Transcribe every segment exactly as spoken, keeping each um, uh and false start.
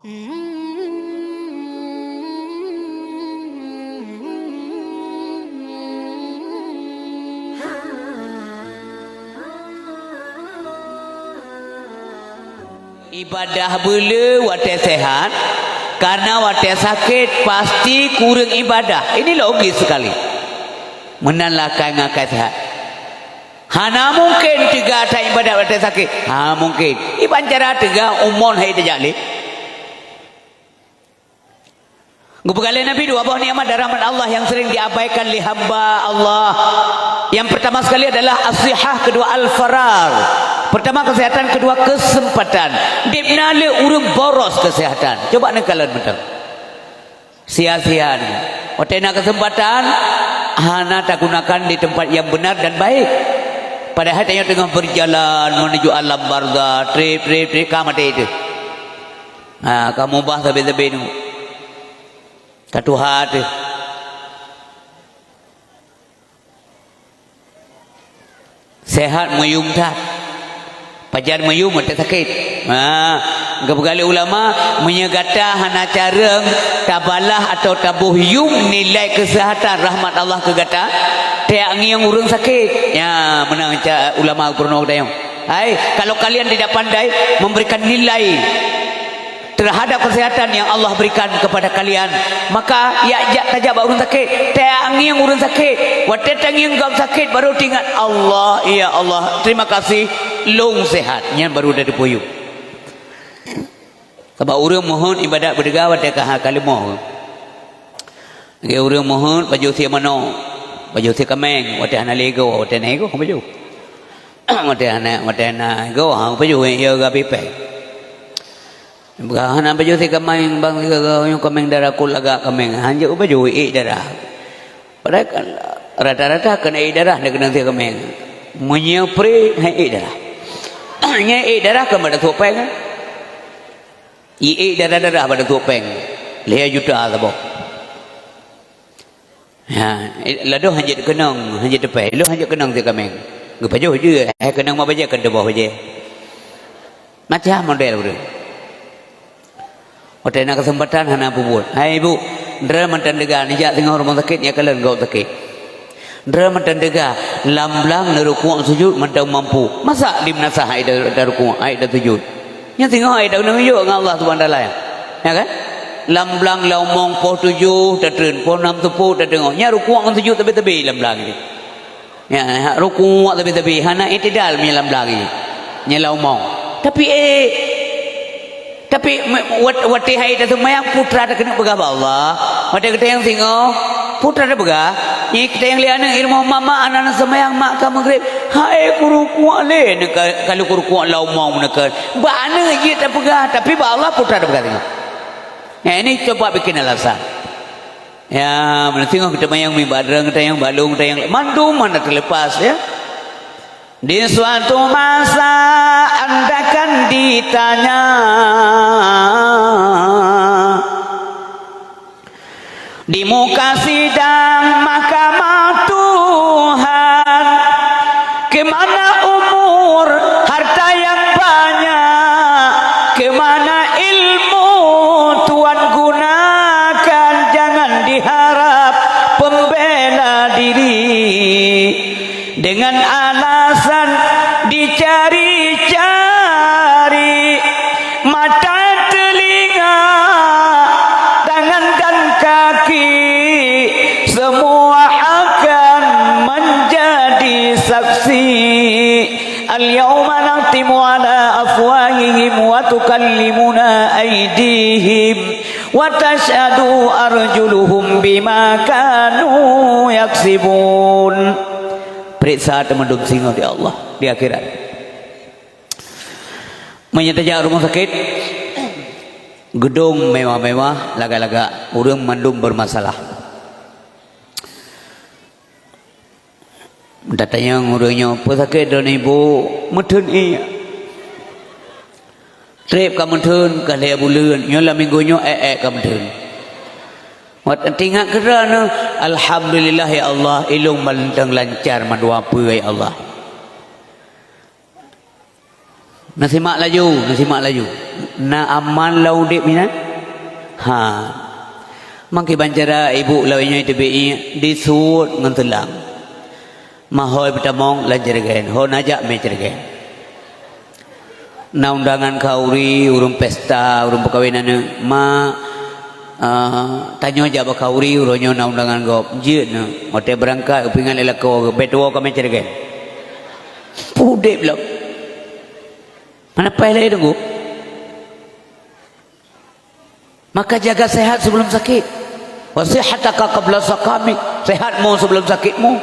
Ibadah beuleu watée sehat, karena watée sakét pasti kureueng ibadah. Ini logis sekali. Meunan lakée ngakai sehat. Hana mungken teuga that ibadat watée sakét. Ha, mungken. Iban cara teuga umon hai tajak lé. Geupeugah lé Nabi dua boh nikmat dan rahmat Allah yang sering diabaikan lé hamba Allah. Yang pertama sekali adalah as-sihah, kedua al-faragh. Pertama kesehatan, kedua kesempatan. Deb na lé ureuëng boros kesehatan. Coba neukalon mantong. Sia-sia nyan. Watée na keuseumpatan, hana tagunakan di teumpat nyang beunar dan baik. Padahai tanyoe teungoh beujalan meunuju alam barzah, treb, treb, treb, ka maté teuh. Ha, ka mubah sabe-sabe nyoe. Ka tuha teuh. Sehat meuyuem that. Pajan meuyuem watée sakét. Ha, geupeugah lé ulama, meunyoe gata hana careueng tabalah atawa taboh yuem nilai keuseuhatan rahmat Allah keu gata, tajak ngieng ureuëng sakét. Ya, meunan ca ulama geupeureunoe geutanyoe. Hai, kalau kalian tidak pandai memberikan nilai terhadap kesehatan yang Allah berikan kepada kalian, maka ya, jak tajak bak ureuëng sakét, tangieng ureuëng sakét. Watée tangieng gob sakét, baru teuingat, "Allah, ya Allah, terima kasih, lôn sehat." Nyan baru teupeuyuem. Sabab ureuëng mohon ibadat beudeuga watée ka ha ka leumoh. Lagée ureuëng mohon pajoh sie manok, pajoh sie kaméng, watée hana lé goe, watée na goe pajoh. Watée hana, watée na goe, ha, pajoh, ya, gabe péng. Bukan hana pajoh sie kaméng, bang, sie kaméng darah, kul lagak kaméng. Hanjeuet pajoh ék darah. Padahai kan rata-rata keuneuk ék darah, dia keuneuk sie kaméng. Meunyoe pre, hai ék darah. Nyan ék darah kan bak datuk péng, kan? Iék darah-darah bak datuk péng. Lhée juta saboh. Ha, ladoh hanjeuet keunong, hanjeuet teupée. Ladoh hanjeuet keunong sie kaméng. Geupajoh jeuet, hai keunong ma bajée, keu teuboh bajée. Macam model ureuëng. Watée na keuseumpatan hana peubuet. Hai ibu, droe mantong teuga neujak singoh rumoh sakét, nyan kalon gob sakét. Droe mantong teuga, lam blang neurukuk sujut mantong mampu. Masa di meunasah hai ta-, tarukuk, hai tasujut? Nyan singoh hai taneuk yue ngon Allah Subhanahu Wa Taala, ya kan? Lam blang lam mong poh tujoh tatreun, poh nam teupeu tateungoh. Nyan rukuk ngon sujut teubi-teubi lam blang nyan. Ya, hak rukuk teubi-teubi, hana i'tidal meunyoe lam blang nyan. Nyan lam mong. Tapi, eh, tapi me-, wat-, watée hai taseumayang, peue teuma takeuneuk peugah bak Allah. Watée geutanyoe singoh, peue teuma tapeugah. Nyan geutanyoe lé aneuëk i rumoh, "Mak, mak, hana seumayang, mak, ka meugreb." "Hai, kurukuk lé, neuka-, ka lheueh kurukuk lam mong neuka." Bak aneuëk jeuet tapeugah, tapi bak Allah peue teuma tapeugah singoh. Nyan, ini coba bikin alasan. Ya, meunan singoh geuteumanyong miba droe geutanyoe, bak lôn geutanyoe, mandum hana teulepas, ya. Di suatu masa anda akan ditanya, di muka sidang mahkamah Tuhan, ke mana umur, harta yang banyak, ke mana ilmu Tuhan gunakan, jangan diharap pembela diri. Dengan alasan dicari-cari, mata, telinga, tangan dan kaki, semua akan menjadi saksi. Al-yauma nakhtimu ala afwahihim wa tukallimuna aidihim wa tashhadu arjuluhum bima kanu yaksibun. Periksa teumandum singoh di Allah di akhirat. Meunyoe tajak rumoh sakét, geudong mewah-mewah, lagak-lagak, ureuëng mandum bermasalah. Tatanyong ureuëng nyoe, "Peue sakét droeneuh, Ibu?" "Meutheun ék." "Treb ka meutheun, ka lhée buleuen, nyoe lam minggu nyoe ék-ék ka meutheun." Wat teuingat keu droeneuh, "Alhamdulillah, ya Allah, ilôn mantong lancar mandua peue, ya Allah." Neusimak laju, neusimak laju. Na aman lam udeb nyan? Ha. Mangke ban cara ibu lawét nyoe teubiet disuet ngon teulang. Mahôi peutamong lam jeureugén, hôi najak mé jeureugén. Na undangan khauri, ureuëng pesta, ureuëng peukawen aneuk. Ma, ah, tanyoe jak bak khauri, uroe nyoe na undangan gob. Jeuet nyoe, watée beurangkat, geupeuingat lé lakoe, bék tuwoe ka mé jeureugén. Peue udeb lom. Hana paih lé teungku. Maka jaga sehat sebelum sakit. Wa sihhataka qabla saqamik. Sehatmu sebelum sakitmu.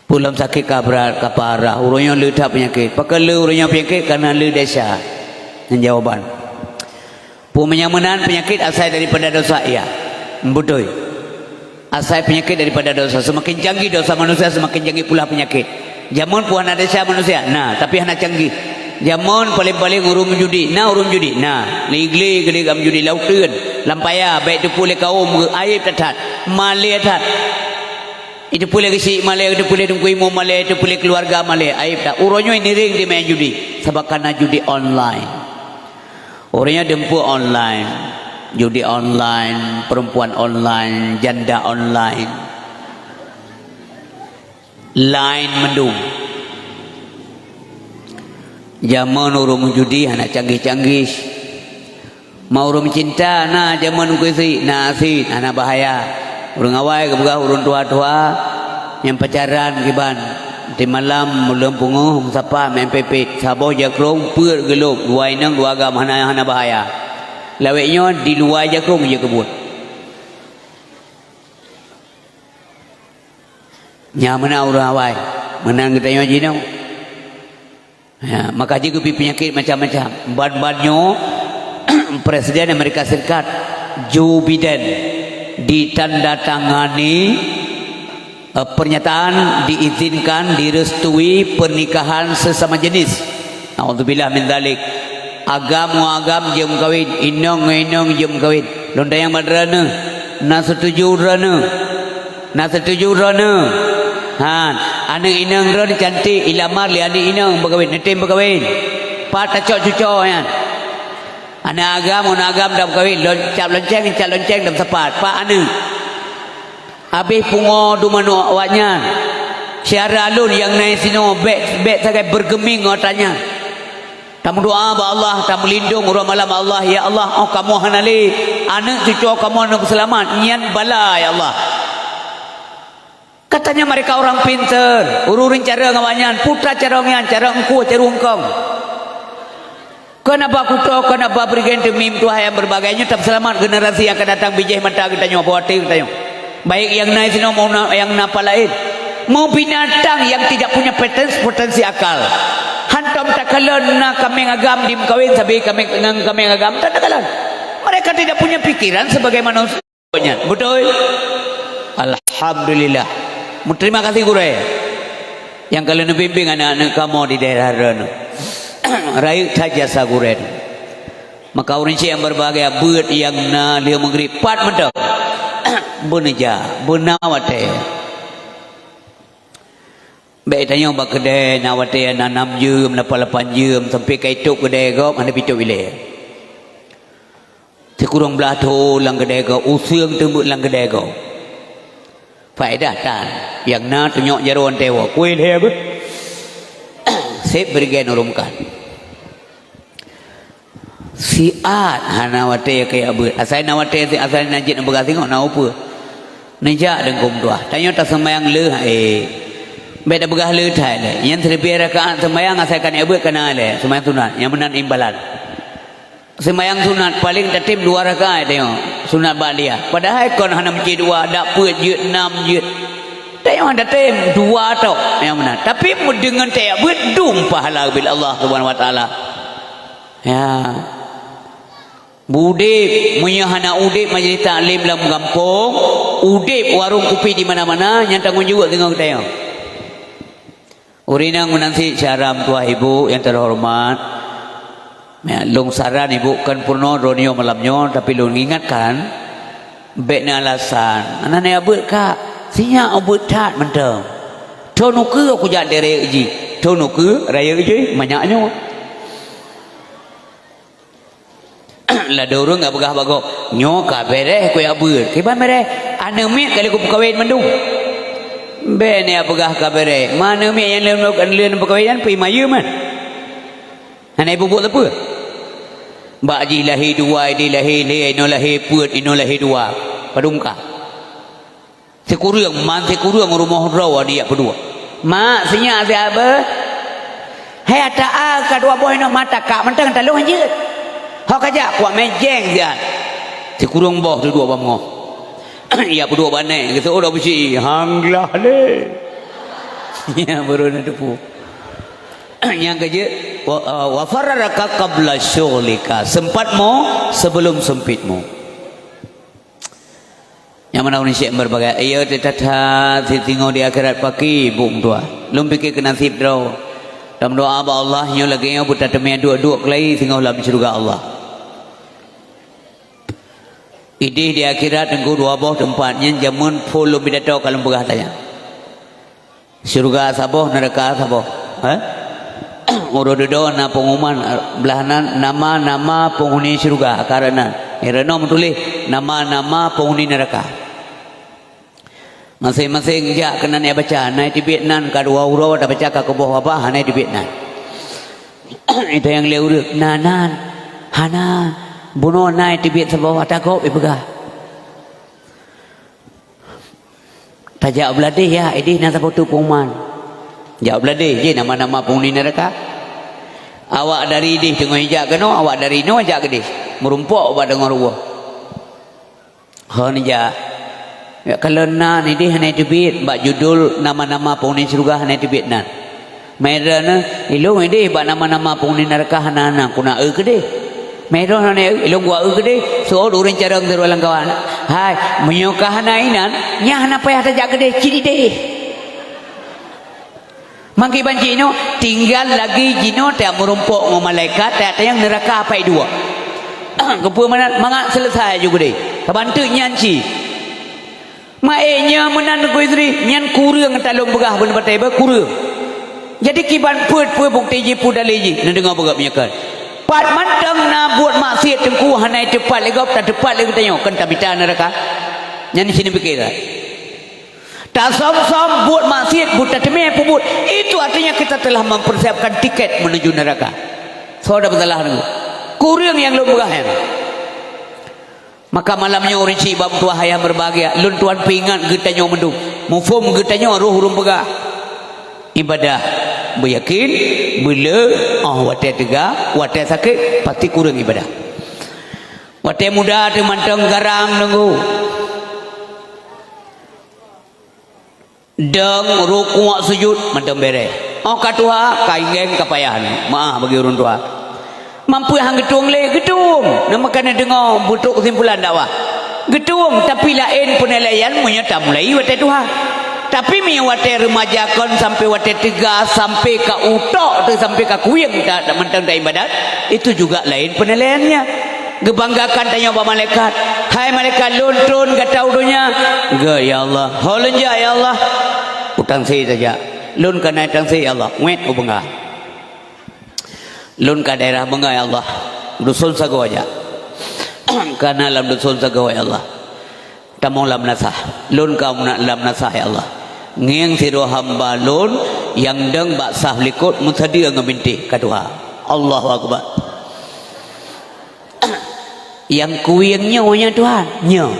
Peue lom sakét ka brat, ka parah, uroe nyoe le that peunyakét. Pakon le uroe nyoe peunyakét? Kareuna le desya. Nyan jawaban. Peue meunyo meunan peunyakét asai daripada dosa, iya. Beutôi. Asai peunyakét daripada dosa. Seumaken canggih dosa manusia, seumaken canggih pula peunyakét. Jameun peue hana desya manusia? Na, tapi hana canggih. Jameun paleng-paleng ureuëng meujudi. Na ureuëng meujudi? Na. Lé igle-igle ka meujudi, lam uteuen, lam paya, bék teupeu lé kawöm, aéb that-that, malée that. Iteupeu lé geuchik malée, iteupeu lé teungku imum malée, iteupeu lé keuluwarga malée, aéb that. Uroe nyoe nireng di meu'en judi, sabab kana judi online. Uroe nyoe deumpeu online, judi online, perempuan online, janda online. Laén mandum. Jameun ureuëng meujudi hana canggih-canggih. Ma ureuëng meucinta na jameun keusi, na asin, hana bahaya. Ureuëng awai geupeugah ureuëng tuha-tuha nyang pacaran kiban. Di malam ulôn pungoh meusapa meu'en pepet, saboh jakrong peuet geulom, dua inong dua agam, hana, hana bahaya. Lawét nyoe di luwa jakrong jeuet keu buet. Nyan meunan ureuëng awai, meunan geutanyoe jinoe. Ya, maka jih geubri peunyakét macam-macam. Ban-ban nyoe, Presiden Amerika Serikat, Joe Biden, ditandatangani, eh, pernyataan diizinkan, direstui pernikahan sesama jenis. Naudzubillah min dzalik. Agam ngon agam jeuet meukawen, inong ngon inong jeuet meukawen. Lôn tanyong bak droeneuh, na seutuju droeneuh? Na seutuju droeneuh? Han, aneuk inong droeneuh cantik, ilamar lé aneuk inong beukawen, neutem beukawen. Pat tacok cucoe nyan? Aneuk agam, aneuk agam dak beukawen, lon-, cap lonceng, cap lonceng dak meusapat. Pat aneuk? Habéh pungoe dumanoe awaknyan. Syedara lôn nyang na sinoe bék, bék sagai beureugeumeng ngon atra nyan. Tameudoa bak Allah, tameulindong uroe malam Allah, "Ya Allah, oh kamoe hana lé, aneuk cucoe kamoe hana peuseulamat, nyan bala, ya Allah." Katanya mereka orang pintar, ureuëng carông awaknyan, putra carông nyan, carông eungkôt, carông eungkông. Kon haba kuto, kon haba beureugén teumim tuha nyang beureubagai nyoe tapeuseulamat generasi nyang akan datang, bijéh mata geutanyoe, boh até geutanyoe. Baik nyang na sinoe maupun nyang na pat laén. Meubinatang nyang tidak punya potensi, potensi akal. Hantom takalon na kaméng agam dimeukawen sabe kaméng, ngon kaméng agam, hantom takalon. Mereka tidak punya pikiran sebagai manusia. Nyan, beutôi? Alhamdulillah. Meuterima kasih gurée nyang ka lheueh neubimbéng aneuk-aneuk kamoe di daerah droeneuh. Rayeuk that jasa gurée. Maka ureuëng cit nyang beureubahagia, beuet nyang na lheueh meugrib pat mantong. Beuneujak, beuna watée. Bék tanyoe bak keudée na watée na nam jeuem, lapan-lapan jeuem, sampai ka itôb keudée gob, hana itôb ilée. Sikureueng blaih thon lam keudée gob, useueng teumeuk lam keudée gob. Faedah tan, nyang na tunyok jaroe teuwoe, kueh lhée beuh. Seb beureugen ureuëng kan. Siat hana watée keu jak beuet. Asai na watée, asai na jeuet neupeugah singoh na upeue. Neujak deungon tuah. Tanyoe taseumayang leuh, eh. Bék tapeugah leuh that lé. Nyan siribée rakaat seumayang asai ka neubeuet kana lé. Seumayang sunat. Nyang meunan imbalan. Seumayang sunat paléng tatem dua rakaat tanyoe. Sunat ba'diyah. Padahai kon hana meucit dua, dak peuet jeuet, nam jeuet. Tanyoe hana tatem dua tok nyang meunan. Tapi meudeungon tajak beuet dum pahala ubit Allah Subhanahu Wa Taala. Ya. Udeb, meunyoe hana udeb majlis taklim lam gampông, udeb warong kupi di mana-mana, nyan tanggong jaweueb deungon geutanyoe. Ureuëng inong meunan cit syedara meutuah ibu nyang teuhoreumat. Ya, lôn saran ibu kon peurunoe droeneuh malam nyoe, tapi lôn ingatkan, bék na alasan. Hana neujak beuet kak, sinyak ubeuet that mantong. Thon ukeue kujak direk jih. Thon ukeue rayeuk jih, manyak nyoe. Ladôm ureueng ka peugah bak gob, "Nyoe ka bèrèh kujak beuet." Kiban bèrèh? Aneuk miet ka lheueh kupeukawen mandum. Bèk neupeugah ka bèrèh. Ma aneuk miet nyang lheueh, lheueh neupeukawen nyan pih mayeuem nyan. Hana ibubuet sapeue. Bak jih lahé dua, idéh lahé lhèe, inoe lahé peuet, inoe lahé dua. Padum ka. Sikureueng, man sikureueng rumoh droe dijak peuduek. "Mak, sinyak siat beuh." "Hai ata a, ka dua boh inoe mata kak mantong talôn jeuet." "Ho kajak kuat mejeng siat." Sikureueng boh duduek bak meungoh. Ijak peuduek bak nèk, geuseuôt dak beusi, "Han glah lé." Nyan baru na teupeue. Nyang keujeuet, wa, wa farraka qabla syughlika, sempatmu sebelum sempitmu. Nyang mana ureueng syek meureubagai, "Ayo teutatha sitingoh di akhirat paki, Bu Meutuah. Lôn pike keu naseb droe. Tameudoa bak Allah nyoe lagèe nyoe beutateumé duek-duek keulayi singoh lam syeuruga Allah." Idéh di akhirat teungku dua boh teumpat nyan jameun phon lôn pidato ka lôn peugah tanya. Syeuruga saboh, neuraka saboh. Hah? Uroe dudoe na peunguman, blaih nan nama-nama peunghuni syeuruga, karena ireunoe meutuléh nama-nama peunghuni neuraka. Maséng-maséng jak keunan jak baca, na teubiet nan ka dua uroe tabaca ka keuboh babah, hana teubiet nan. Itanyong lé ureueng, "Na nan?" "Hana." "Bunoe na teubiet saboh ata gob ipeugah." Tajak u Bladeh ya, idéh na saboh teuk peunguman. Jak u Bladeh, jih nama-nama peunghuni neuraka. Awak dari idéh teungoh ijak keunoe, awak dari noe jak keudéh. Meurumpok bak deungon ruboh. Hon jak. Ya, kalon nan idéh hana teubiet, bak judul nama-nama peunghuni syeuruga hana teubiet nan. Meureunoe, ilôn idéh bak nama-nama peunghuni neuraka hana na, kuna eu keudéh. Meureunoe hana eu, ilôn gua eu keudéh, seuôt ureueng carông sidroe lam kawan. "Hai, meunyoe ka hana inan, nyan hana payah tajak keudéh, cit idéh." Mangki ban cit nyoe, tinggai lagi jinoe tajak meurumpok ngon malaikat, tajak tanyong neuraka apai dua. Keupeue meunan, mangat seuleusai ju keudéh. Saban teuk nyan cit. Maé nyoe meunan Teungku Yusri, nyan kureueng talôn peugah beuneuk batée beuh kureueng. Jadi kiban peuet peue bukeuti jih peue dalé jih, neudeungoe beugöt meunyoe kheun. Pat mantong na buet maksiet Teungku hana teupat lé gob, tateupat lé geutanyoe, kon tamita neuraka. Nyan sini piké that. Tasöm-söm buet maksiet, buet tateumé peubuet, itu artinya kita telah mempersiapkan tiket menuju neraka. Soe dak peusalah Teungku? Kureueng nyang lôn peugah nyan. Maka malam nyoe ureueng chik bak meutuah ayah meureubahagia, lôn tuan peuingat geutanyoe mandum. Muphom geutanyoe roh ureueng peugah. Ibadah beuyakin, beuleu, oh watée teuga, watée sakét, pasti kureueng ibadah. Watée muda teuh mantong garang nunggu. Dong, rukuk, sujud, mantong béreh. Óh ka tuha, ka inggeng, ka payah nyoe. Meuáh bagi ureueng tuha. Mampu han geutueng lé, geutueng. Nama kana deungoe beutrok keusimpulan dakwah. Geutueng, tapi laén peunilaian meunyoe tamulai watée tuha. Tapi meunyoe watée remaja kon sampai watée teuga, sampai ka utok teuh, sampai ka kuwieng ta-, mantong taibadat, itu juga laén peunilaiannya. Geubanggakan tanyoe bak malaikat, "Hai malaikat, lôn tron gata u donya." "Gét, ya Allah." "Ho lôn jak, ya Allah?" "U Tangse tajak." "Lôn ka na Tangse, ya Allah." "Wét u Beunga." "Lôn ka daerah Beunga, ya Allah." "Duson sagoe jak." "Ka na lam duson sagoe, ya Allah." "Tamong lam meunasah." "Lôn ka meunan lam meunasah, ya Allah." Ngieng sidroe hamba lôn nyang dong bak saf likot meusadeue ngon bintéh ka tuha. Allahu Akbar. Nyang kuwieng nyoe, nyoe Tuhan, nyoe.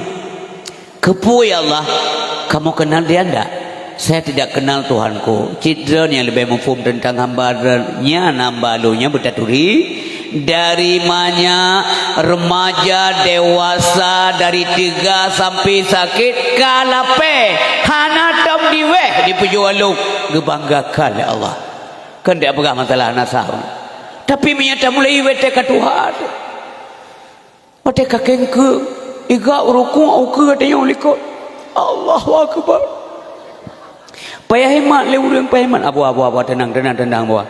Keupeue ya Allah, kamoe kenal dia ndak? Saya tidak kenal Tuhanku. Cit droe nyang leubeh muphom teuntang hamba droe nyan, hamba lôn nyan beutaturi. Dari manyak, remaja, dewasa, dari teuga sampai sakét, ka lapée, hana tom diweh dipujoe lôn, geubanggakan lé Allah. Kon dak peugah masalah nasab. Tapi meunyoe tamulai watée ka tuha, watée ka kengkeue, iga rukuk, ukeue tanyoe likot. Allahu Akbar. Payah imat lé ureueng, payah imat. Abu, abu, abu, tenang, tenang, tenang, abu.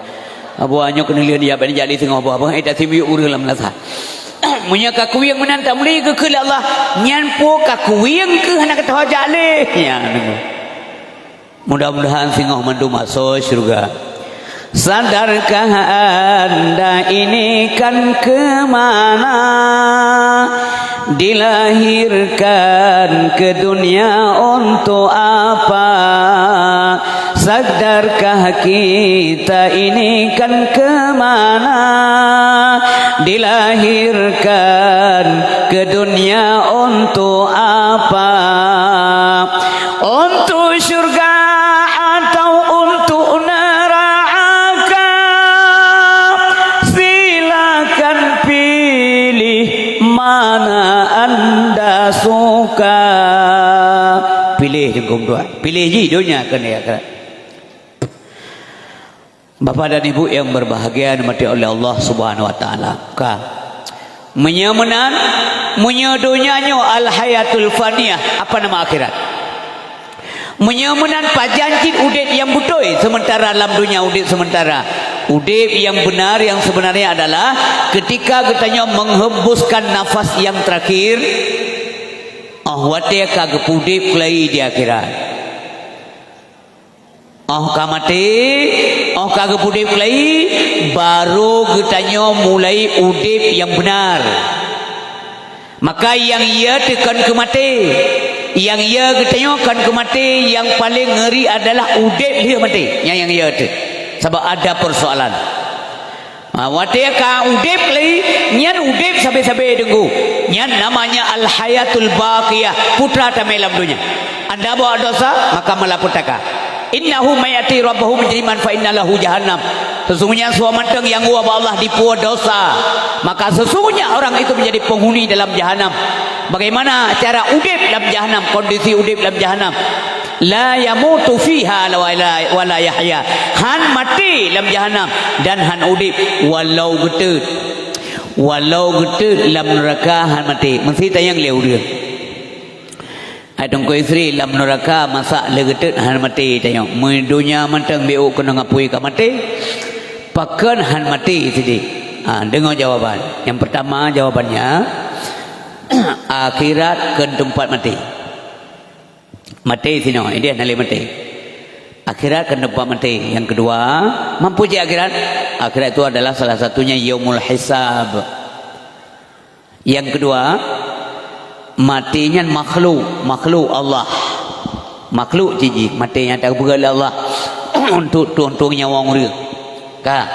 Abu, nyoe keuneulheueh dijak, dijak lé singoh, abu, abu, eh, tasimiyuek ureueng lam meunasah. Meunyoe ka kuwieng meunan tamulai geukheun lé Allah, nyan po ka kuwieng keuh hana geutoh jak lé. Nyan. Mudah-mudahan singoh mandum asoe syeuruga. Sadarkah anda ini kan ke mana? Dilahirkan ke dunia untuk apa? Sadarkah kita ini kan ke mana? Dilahirkan ke dunia untuk apa? Untuk syurga atau untuk neraka? Silakan pilih mana anda suka. Pilih jengkom tuan. Pilih ji dunia ke akhirat. Bapak dan Ibu yang berbahagia, dirahmati oleh Allah Subhanahu wa Taala. Ka. Meunyoe meunan, meunyoe donya nyoe al-hayatul faniyah, apa nama akhirat? Meunyoe meunan, pajan cit udeb nyang beutôi, sementara lam donya udeb sementara. Udeb nyang benar, yang sebenarnya adalah ketika geutanyoe menghembuskan nafas yang terakhir, oh watée ka geupudeb keulai di akhirat. Oh ka maté, oh ka geupudeb keulai, barô geutanyoe mulai udeb nyang benar. Maka nyang ye teuh kon keu maté. Nyang ye geutanyoe kon keu maté, nyang paleng ngeuri adalah udeb lheueh maté. Nyang, nyang ye teuh. Sabab ada persoalan. Ha, watée ka udeb lé, nyan udeb sabe-sabe deunggô. Nyan namanya al-hayatul baqiyah, putra tamé lam donya. Anda buat dosa, maka malapetaka. Innahu may ya'ti rabbahu mujriman fa inna lahu jahannam. Sesungguhnya soe mantong nyang woe bak Allah dipeue dosa, maka sesungguhnya orang itu menjadi penghuni dalam jahanam. Bagaimana cara udeb lam jahanam, kondisi udeb lam jahanam? La yamutu fiha wa la, wa la yahya. Han maté lam jahanam dan han udeb walau geuteut. Walau geuteut lam neuraka han maté. Meusti tanyong lé ureuëng. Hai Teungku Yusri, lam neuraka masa lé geuteut han maté tanyong. Meu donya mantong bék keunong apui ka maté. Pakon han maté sideh? Ha, deungoe jawaban. Yang pertama jawabannya, akhirat kon teumpat maté. Maté sinoe, ideh hana lé maté. Akhirat kon teumpat maté. Yang kedua, mampu cit akhirat? Akhirat itu adalah salah satunya yaumul hisab. Yang kedua, maté nyan makhluk, makhluk Allah. Makhluk cit jih, maté nyan tapeugah lé Allah untuk tueng-tueng nyawa ureuëng. Ka.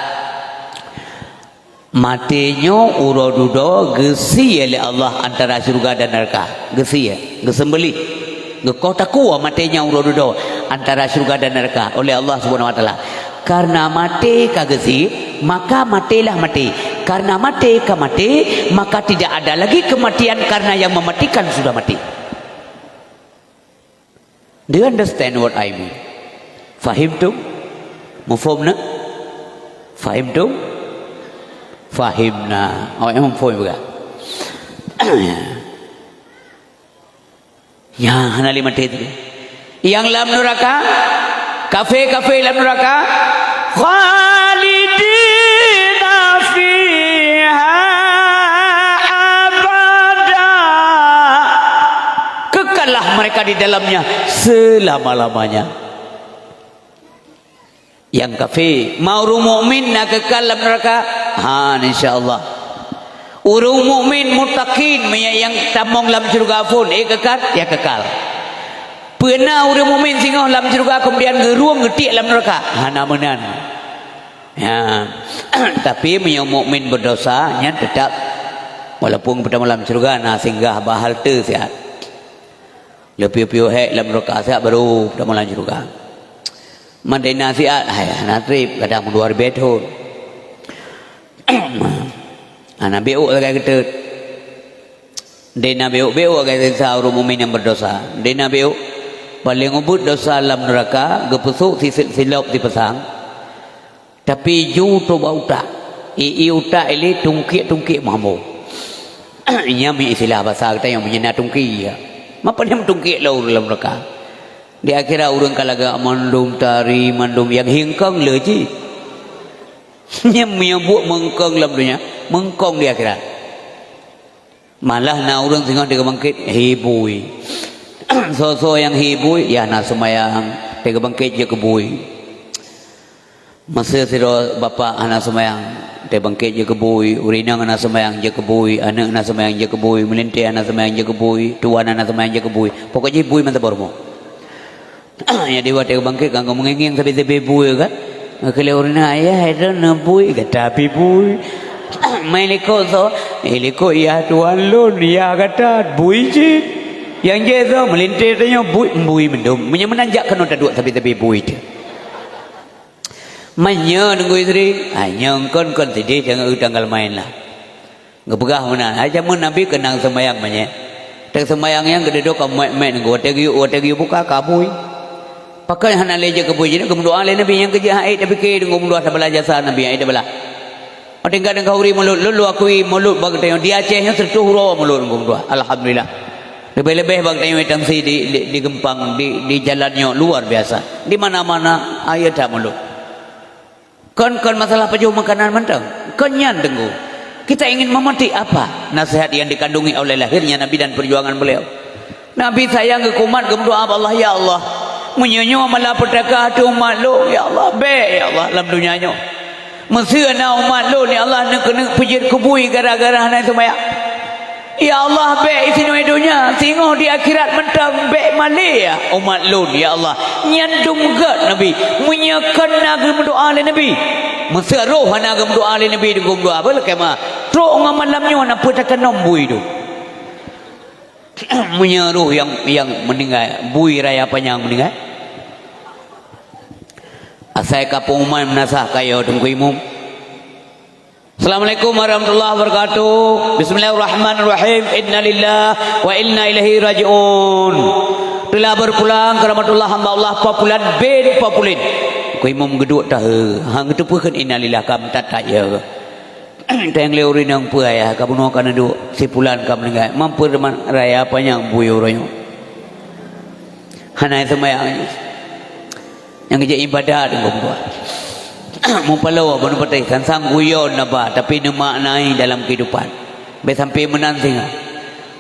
Maté nyoe uroe dudoe geusie lé Allah antara syeuruga dan neuraka. Geusie, geuseumbeulih. Geukoh takue maté nyan uroe dudoe antara syeuruga dan neuraka oleh Allah Subhanahu wa Taala. Karena maté ka geusie, maka matélah maté. Karena maté ka maté, maka tidak ada lagi kematian karena yang mematikan sudah mati. Do you understand what I mean? Fahimtum? Muphom na? Fahimtum? Fahimna. Awak nyan muphom juga. Ya, hana lé maté tadi. Nyang lam neuraka, kafé-kafé lam neuraka, khalidina fiha abada. Kekallah mereka di dalamnya selama-lamanya. Nyang kafé, ma ureuëng mukmin na keukal lam neuraka? Han, insya Allah. Ureuëng mukmin muttaqin, meunyoe nyang tamong lam syeuruga phon, eh, keukal, ya keukal. Peue na ureuëng mukmin singoh lam syeuruga kemudian geurueng geutiek lam neuraka? Hana meunan. Ya. Tapi meunyoe mukmin berdosa, nyan tetap walaupun geutamong lam syeuruga na singgah bak halte siat. Leupiôh-piôh hék lam neuraka siat baru tamong lam syeuruga. Mandai na siat, hai, hana treb, kadang dua ribèe thon. Hana béuk sagai geuteut. Dena béuk-béuk sagai sisa ureuëng mukmin nyang berdosa. Dena béuk, paléng ubit dosa lam neuraka, geupeusok si silop sipasang. Tapi ju toh bak utak. I-i utak ilé tungkiek-tungkiek meuhambo. Nyan meuistilah basa geutanyoe meunyoe na tungki, ya. Mapa nyang tungkiek lom lam neuraka? Di akhirat ureuëng ka lagak mandum tari, mandum nyang hingkong le cit. Nyan meunyoe buet meungkong lam donya, meungkong di akhirat. Malah na ureuëng singoh teuka bangkét, hibui. Soe-soe nyang hibui, ya na seumayang, teuka bangkét jeuet keu bui. Masa sidroe bapak hana seumayang, watèe bangkét jeuet keu bui, ureueng inong hana seumayang jeuet keu bui, aneuk hana seumayang jeuet keu bui, meulintèe hana seumayang jeuet keu bui, tuan hana seumayang jeuet keu bui. Pokok jih bui mantong boh rumoh. Jadi watèe bangkét kan meungieng-ngieng sabe-sabe bui kan. Geukheun lé ureueng inong, "Ayah, droeneuh bui," gata pih bui. Meulikot soe, "Eh, likot yah tuan lôn, yah gata bui cit." Nyang jih soe, meulintèe tanyoe bui, bui mandum. Meunyoe meunan jak keunoe taduek sabe-sabe bui teuh. Meunyoe Teungku Yusri, ha, nyoe kon-kon sideh tanggal, tanggal maén lah. Geupeugah meunan, hai jameun Nabi keunong seumayang meunyoe. Teuh seumayang nyang geuduek ka meuet-meuet Teungku, watèe geuyue, watèe geuyue buka ka bui. Pakon hana lé jeuet keu bui, jeuet geumeudoa lé Nabi nyang keujeuet hana ék tapike Teungku meudoa sabalah jasa Nabi hana ék tabalah. Watèe ka Teungku Yusri mulod, lôn lôn akui mulod bak geutanyoe di Aceh nyoe seureutôh uroe mulod Teungku meudoa. Alhamdulillah. Leubeh-leubeh bak tanyoe Tangsi di, di, di Geumpang, di, di jalan nyoe luar biasa. Di mana-mana, ayo that mulod. Kon, kon masalah pajoh makanan mantong. Kon nyan Teungku. Kita ingin memetik apa nasihat yang dikandungi oleh lahirnya Nabi dan perjuangan beliau. Nabi sayang keu umat geumeudoa bak Allah, "Ya Allah, meunyoe nyoe malapetaka ateueh umat lôn, ya Allah, bèk, ya Allah, lam donya nyoe. Meuseu na umat lôn, ya Allah, neukeuneuk peujeuet keu bui gara-gara hana seumayang. Ya Allah, bèk isinoe donya, singoh di akhirat mantong bèk malèe umat lôn, ya Allah." Nyan dum gèt Nabi. Meunyoe kon na geumeudoa lé Nabi, meuseu roh hana geumeudoa lé Nabi, geumeudoa apa lakèe ma? Trok ngon malam nyoe na peue takeunom bui tu. Meunyoe roh nyang, nyang meuninggai, bui raya panyang meuninggai. Asai ka pengumuman meunasah kayo Teungku Imum. Assalamualaikum warahmatullahi wabarakatuh. Bismillahirrahmanirrahim. Innalillahi wa inna ilaihi raji'un. Telah berpulang keramatullah hamba Allah Papulan bin Papulin. Teungku Imum geuduek tahe. Hang geuteupeue kheun innalillah ka meutat-tat ya. Teueng lé ureueng nyang peue ayah ka bunoe ka neuduek, si pulan ka meuninggai. Mampu teuma raya panyang bui uroe nyoe. Hana seumayang. Nyang geujak ibadat Teungku meudoa. Mupaloe bunoe patéh, sang-sang guyon na ba, tapi neumaknai dalam keuhidupan. Bèk sampai meunan singoh.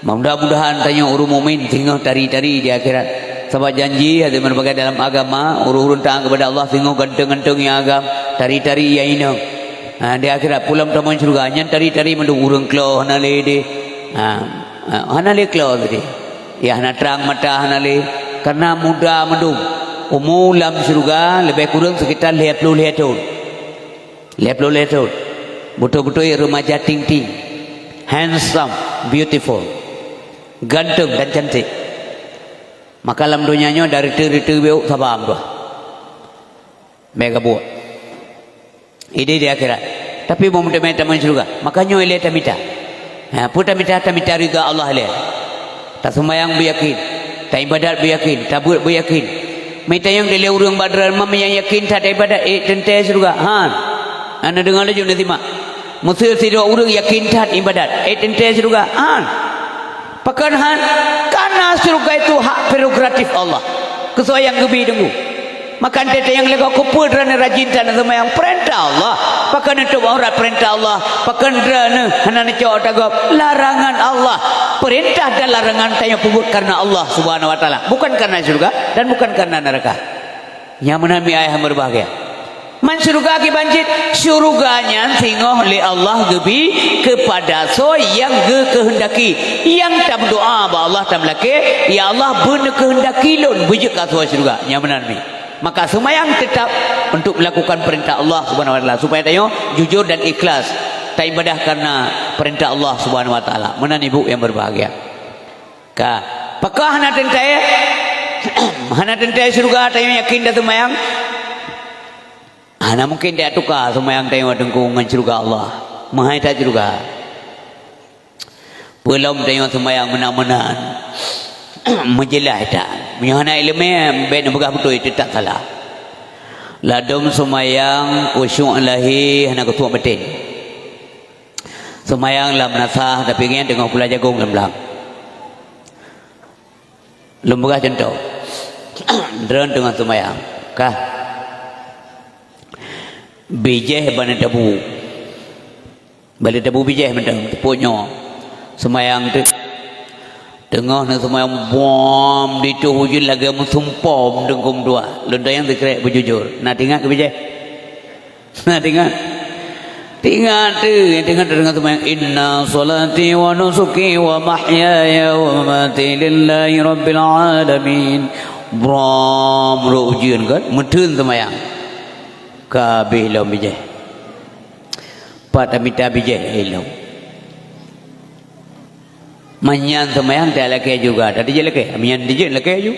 Mudah-mudahan tanyoe ureueng mukmin singoh tari-tari di akhirat. Sabab janji hana meubagai dalam agama, ureueng-ureueng taat kepada Allah singoh ganteng-ganteng nyang agam, tari-tari nyang inong. Ha, di akhirat pulang tamong syeuruga, nyan tari-tari mandum ureueng klo hana lé deh. Ha, ha, hana lé klo tadi. Ya hana trang mata hana lé. Karena muda mandum. Umu lam syeuruga lebih kurang sekitar lhèe ploh lhèe thon. Lhèe ploh lhèe thon. Beutôi-beutôi remaja ting-ting. Handsome, beautiful. Ganteng dan cantik. Maka lam donya nyoe dari teu-teu biôk sabar meudoa. Mega buet. Idéh di akhirat. Tapi meunteumé tamong syeuruga. Maka nyoe ilèe tamita. Ha, peue tamita? Tamita ridha Allah ilèe. Taseumayang beuyakin. Taibadat beuyakin. Tabeuet beuyakin. Meutanyong dilèe ureueng bak droeneuh nyang yakin that ibadat, ék teuntèe syeuruga? Han. Hana deungoe laju neusimak. Meuseu sidroe ureueng yakin that ibadat, ék teuntèe syeuruga? Han. Pakon han? Karena syeuruga itu hak prerogatif Allah. Keu soe nyang geubi Teungku. Maka teuntèe nyang leuka keupeue droeneuh rajin that neuseumayang, peurintah Allah. Pakon neutôb aurat, peurintah Allah. Pakon droeneuh hana neucok ata gob, larangan Allah. Peurintah dan larangan tanyoe peubuet karena Allah Subhanahu wa Taala, bukan karena syeuruga dan bukan karena neuraka. Nyang meunan mi ayah meubahagia. Man syeuruga kiban cit, syeuruga nyan singoh lé Allah geubi keupada soe nyang geukeuheundaki. Nyang tameudoa bak Allah tameulakèe, "Ya Allah, beuneukeundaki lôn beujeuet keu asoe syeuruga." Nyang meunan mi. Maka seumayang teutap untuk melakukan peurintah Allah Subhanahu wa Taala, supaya tanyoe jujur dan ikhlas taibadah karena peurintah Allah Subhanahu wa Taala. Meunan ibu nyang meubahagia. Ka. Pakon hana teuntèe? Hana teuntèe syeuruga tanyoe yakin taseumayang? Hana mungken tatuka seumayang tanyoe Teungku ngon syeuruga Allah. Meuhai that syeuruga. Peulom tanyoe seumayang meunan-meunan. Meujeulaih that. Meunyoe hana ileumèe, bèk neupeugah beutôi, teutap salah. Ladôm seumayang khusyuk lahé hana khusyuk batén. Seumayang lam meunasah, tapi ngieng teungoh pula jagong lam blang. Lôn peugah cuntoh. Droeneuh teungoh seumayang. Kah? Bijèh ban tabu. Ban tabu bijèh mantong, teupot nyoe. Seumayang teuk. Teungoh neuseumayang, bom, ditoh ujeuen lagèe meusumpom Teungku meudoa. Lôn tanyong sikrek beujujur. Na teuingat keu bijèh? Nah, teuingat. Teuingat tu, teuingat deungon seumayang, "Inna sholati wa nusuki wa mahyaya wa mamati lillahi rabbil alamin." Brom, rhot ujeuen kan, meutheun seumayang. Ka habéh lom bijéh. Pat tamita bijéh lom. Meunyan seumayang talakée juga, tadi jeuet lakée, meunyan dijeuet lakée ju.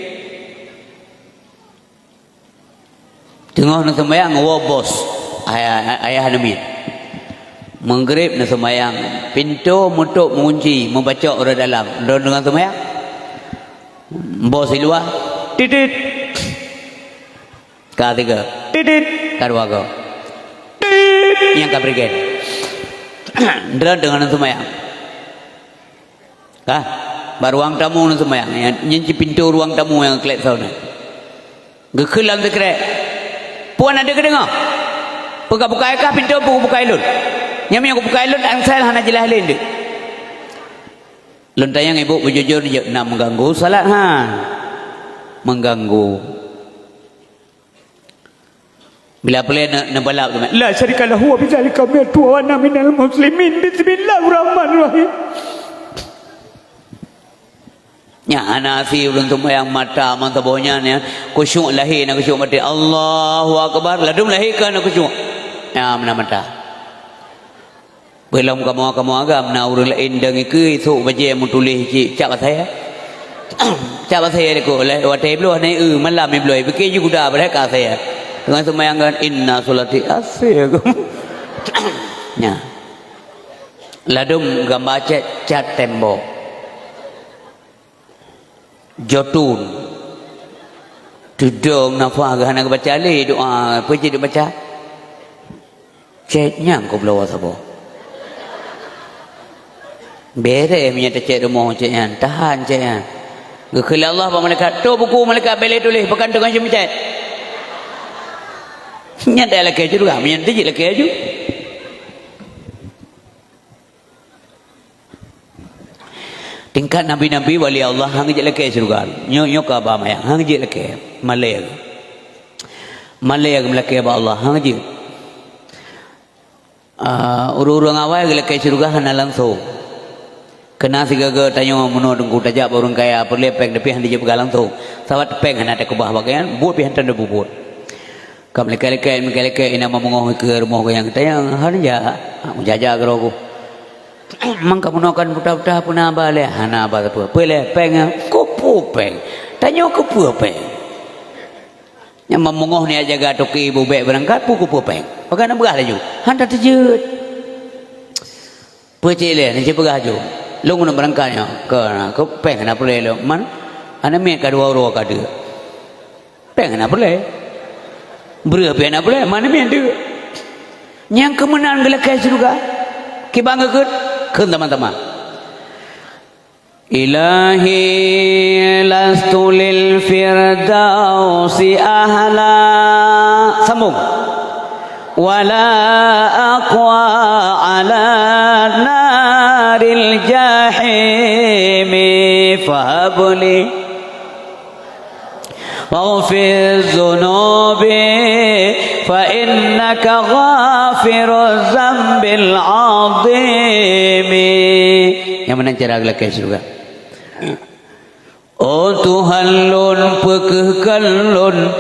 Teungoh neuseumayang, woe bos, ayah, ayah neumiet. Meugréb neuseumayang, pintoe meutôp meugunci, meubacok ureuëng dalam, droe deungon seumayang. Bos di luwa, titit. Ka tiga, titit. Ka dua go, titit. Nyang ka prigen. Droe deungon seumayang. Ka, bak ruang tamu neuseumayang. Nyan, nyan cit pintoe ruang tamu nyang klek soe nyan. Geukheun lam sikrek. Puan adak geudeungoe? Peue kabuka kah pintoe, peue kabuka lôn? Nyan meunyoe kabuka lôn, angsai hana jeulaih lé deuek. Lôn tanyong ibu beujujur jeuet na meuganggu salat han? Meuganggu. Bila peureulée ne-, neubalap teuma, "La syarika lahu wa bidzalika umirtu wa ana minal muslimin. Bismillahirrahmanirrahim." Nyan hana asie ulôn seumayang mata meusaboh nyan, ya. Khusyuk lahé na khusyuk batin. Allahu Akbar. Ladum lahé ka na khusyuk. Ya, meunan mata. Beulom kamoe-kamoe agam na ureuëng laén dong ikeue sôk bajée meutuléh cit cap asai. Cap asai lé ko lé watée bloe hana eu malam bloe bike ju guda beurehat ka asai. Teungoh seumayang kan inna sholati asai. Nya. Ladum gamba cat cat tembok. Jotun. Tudong nafah geuh hana geubaca lé doa, peue jeuet baca? Cét nyang kubloe saboh. Bereh meunyoe tacét rumoh cét nyan, tahan cét nyan. Geukheun lé Allah bak malaikat, "Toh buku malaikat bèk lé tuléh, pakon teungoh jeuet meucét." Nyan dak lakée ju juga, meunyan teuh jeuet lakée ju. Tingkat nabi-nabi wali Allah hana jeuet lakée syeuruga. Nyoe, nyoe ka ba mayang, hana jeuet lakée. Malée. Malée meulakée bak Allah, hana jeuet. Ah, ureuëng-ureuëng awai geulakée syeuruga hana langsong. Keunan sigaga tanyoe meunoe teungku tajak bak ureuëng kaya, peureulée péng tapi hana jeuet peugah langsong. Sabab péng hana takeubah bak gobnyan, buet pih hana tapeubeuet. Ka meulikét-likét, meulikét-likét, inan meungoh keu rumoh geuh nyang tanyong, "Hana jak?" "Ah, meujaja keudroe ku." "Mang ka meunoe kan buta-buta peue na ba lé?" "Hana ba sapeue." "Peue lé péng nyan?" "Keupeue péng? Tanyoe keupeue péng?" Nyang meungoh niat jaga toke bubek beurangkat, peue keupeue péng? Pakon na peugah laju? "Hana teujeuet." Peue cit lé, neuci peugah ju. Lôn keuneuk beurangkat nyoe. Keu, keu péng hana peureulée lôn. Man, hana miet ka dua uroe ka deuk. Péng hana peureulée. Breueh pih hana peureulée, man miet deuk. Nyang keumeunan geulakée syeuruga. Kiban geukheun, kheun sama-sama. Ilahi lastu lil firdausi ahla. Sambung. Wala aqwa ala naril jahimi fahabli. Waghfir dzunubi fa innaka ghafiruz dzambil 'adzimi. Nyang meunan cara geulakée syeuruga. Oh Tuhan lôn, peukeuhkan lôn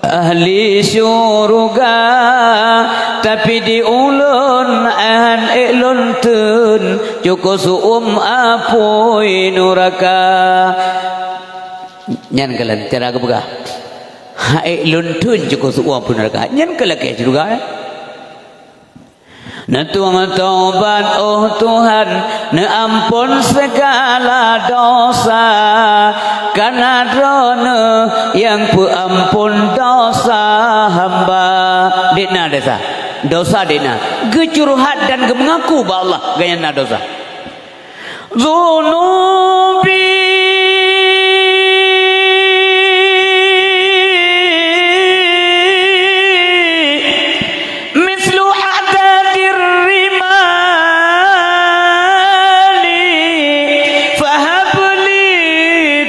ahli syeuruga, tapi di ulôn han ék lôn theun, cukôp seuuem apui nuraka. Nyan kalon cara geupeugah. Han ék lôn theun cukôp seuuem apui nuraka. Nyan ka lakée syeuruga, eh? Neutueng taubat, oh Tuhan, neuampon segala dosa, karena Droeneuh nyang peuampon dosa hamba. Di na dosa, dosa di na. Geucurhat dan geumeungaku bak Allah, gobnyan na dosa. Dzunubi mislu adadir rimali, fahabli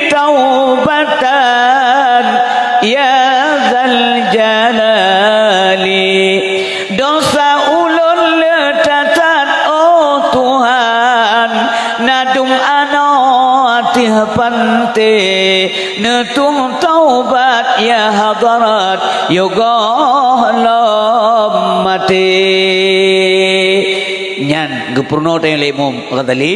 taubatan ya dzal jalali. Na dum anoe ateueh panté, neutueng taubat ya hadarat, yôh goh lom maté. Nyan geupeurunoe teuh lé Imam Ghazali,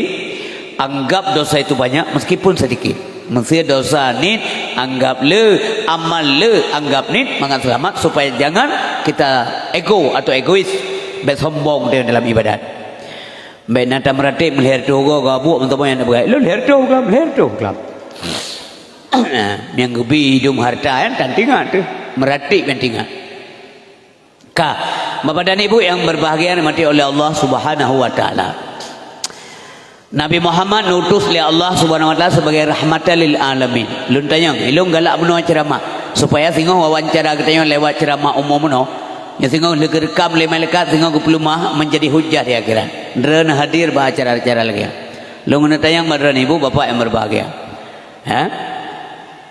anggap dosa itu banyak meskipun sedikit. Meusé dosa niet, anggap le, amal le, anggap niet, mangat seulamat, supaya jangan kita ego atau egois, bèk sombong teuh dalam ibadat. Bèk na tameuratéb meulhèe reutôh goe, goe buet meuteumé nyang na beugai. Lôn lhèe reutôh gram, lhèe reutôh gram. Nyang geubi idông hareuta nyan tan tingat teuh, meuratéb nyang tingat. Ka, Bapak dan Ibu yang berbahagia, rahmati oleh Allah Subhanahu wa Taala. Nabi Muhammad neutus lé Allah Subhanahu wa Taala sebagai rahmatan lil alamin. Lôn tanyong, ilôn galak meunoe ceuramah supaya singoh wawancara geutanyoe lewat ceuramah umum meunoe. Nyoe singoh lheueh geureukam lé malaikat, singoh geupeuleumah menjadi hujah di akhirat. Droeneuh hadir bak acara-acara lagèe nyan. Lôn keuneuk tanyong bak droeneuh ibu bapak yang berbahagia. Ha?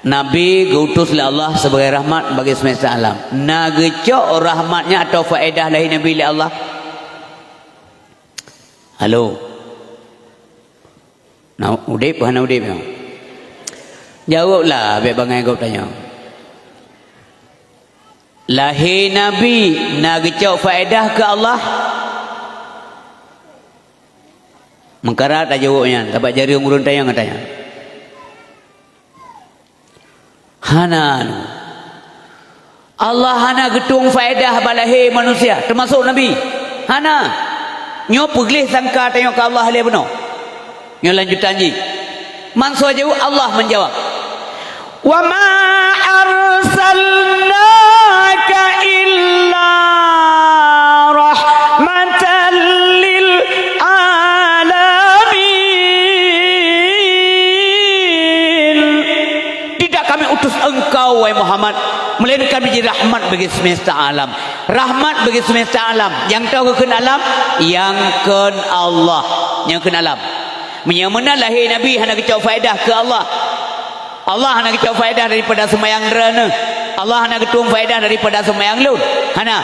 Nabi geuutus lé Allah sebagai rahmat bagi semesta alam. Na geucok rahmat nyan atau faedah lahé Nabi lé Allah? Halo. Na udép, hana udép nyoe? Jaweueb lah, bèk bangai gob tanyong. Lahé Nabi na geucok faedah keu Allah? Meukarat tajaweueb nyan, sabab jareueng ureueng tanyong geutanyoe. Hana. Allah hana geutueng faedah bak lahé manusia, teumasok Nabi. Hana. Nyoe peugleh sangka tanyoe keu Allah lé bunoe. Nyoe lanjutan jih. Mansoe jaweueb, Allah menjawab, "Wa ma arsalnaka illa rahmatan lil alamin." Tidak kami utus engkau, wahai Muhammad, melainkan menjadi rahmat bagi semesta alam. Rahmat bagi semesta alam. Nyang tao keu kheun alam, nyang kheun Allah. Nyang kheun alam. Meunyoe meunan lahé Nabi hana geucok faedah keu Allah. Allah hana geucok faedah daripada seumayang droeneuh. Allah hana geutueng faedah daripada seumayang lôn. Hana.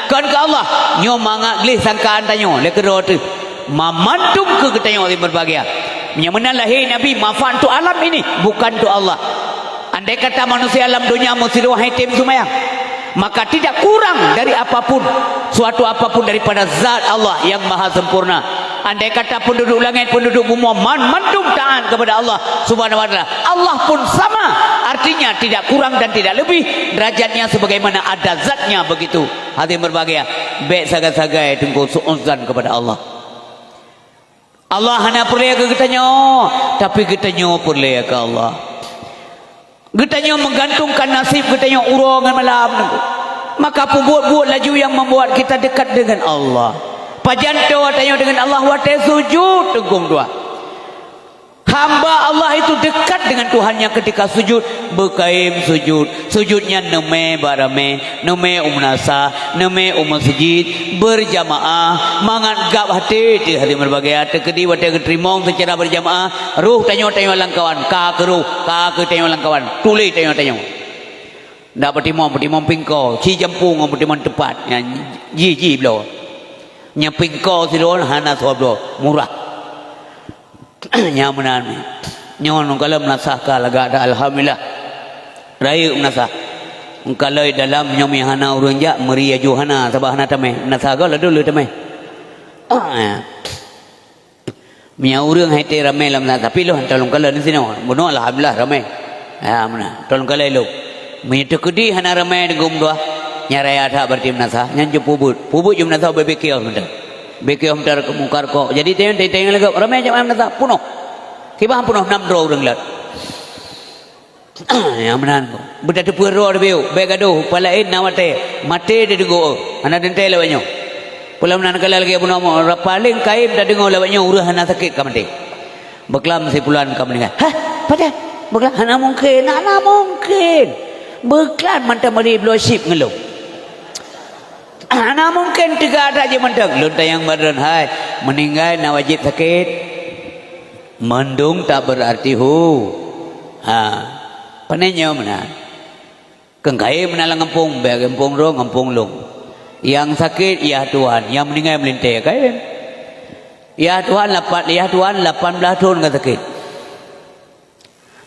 Kon keu Allah, nyoe mangat gleh sangkaan tanyoe lé keudroe teuh. Mamandum keu geutanyoe nyang berbahagia. Meunyoe meunan lahé Nabi manfaat untuk alam ini, bukan untuk Allah. Andai kata manusia lam donya meusidroe hai tem seumayang, maka tidak kurang dari apapun suatu apapun daripada zat Allah yang maha sempurna. Andai kata penduduk langit, penduduk bumoe, man mandum taat kepada Allah Subhanahu wa Taala, Allah pun sama, artinya tidak kurang dan tidak lebih, derajatnya sebagaimana ada zatnya begitu. Hadirin berbahagia, bèk sagai-sagai teungku su'uzan kepada Allah. Allah hana peureulèe keu geutanyoe, tapi geutanyoe peureulèe keu Allah. Geutanyoe meugantungkan naseb geutanyoe uroe ngon malam. Maka peubuet-buet laju nyang membuat kita dekat dengan Allah. Pajan toe tanyoe dengan Allah watèe sujud teungku dua. Hamba Allah itu dekat dengan Tuhannya ketika sujud. Beukayém sujud. Sujud nyan neumè bak ramè, neumè u meunasah, neumè u meuseujid, beurjamaah, mangat gab até teuh hadirin berbahagia. Teukeudi watèe geuteurimong seucara beurjamaah, roh tanyoe-tanyoe lam kawan, ka keu roh, ka keu tanyoe lam kawan, tuléh tanyoe-tanyoe. Ndak peutimong, peutimong pingko, ci jampu ngon peutimong teupat, nyan jih-jih bloe. Nyang pingko sidroe hana soe bloe, murah. Nyang meunan. Nyoe lôn kalon meunasah ka lagak that, alhamdulillah. Rayeuk meunasah. Meukalon dalam nyoe meuhana ureueng jak, meuri aju hana, sabab hana tamè. Meunasah goe ladôm lheueh tamè. Ah, ya. Meunyoe ureueng hai teuh ramè lam meunasah, tapi lôn hantom lôn kalon disinoe. Bunoe alhamdulillah ramè. Ya, meunan. Hantom lôn kalon lôn. Meunyoe teukeudi hana ramè deungon dua, nyan raya that berarti meunasah. Nyan jeuet peubuet. Peubuet jeuet meunasah ubé-ubé kios mantong. Beukios meutar mungkar kok. Jadi, tayang-tayang lagak ramè jamaah meunasah punoh. Kiban punoh nam droe ureueng lôn. Nyang meunan. Beutateupeue droe teubieu, bèk gadoh, palaén na watèe. Maté tadeungoe, hana teuntèe lewat nyoe. Peue lom nan kala lagèe bunoe mo, ra paleng kayém tadeungoe lewat nyoe ureueng hana sakét ka maté. Beuklam si pulan ka meuninggai. Hah? Padahai beuklam hana mungken, hana mungken. Beuklam mantong meuri bloe chip ngon lôn. Hana mungken teuga that jih mantong. Lôn tanyong bak droen, hai, meuninggai na wajéb sakét? Mandum tak berarti hu. Ha. Pane nyoe meunan. Keu kayém meunan lam gampông, bèk gampông droe, gampông lôn. Nyang sakét, yah tuan, nyang meuninggai meulintèe kayém. Yah Tuhan lapan, yah Tuhan lapan blaih thon ka sakét.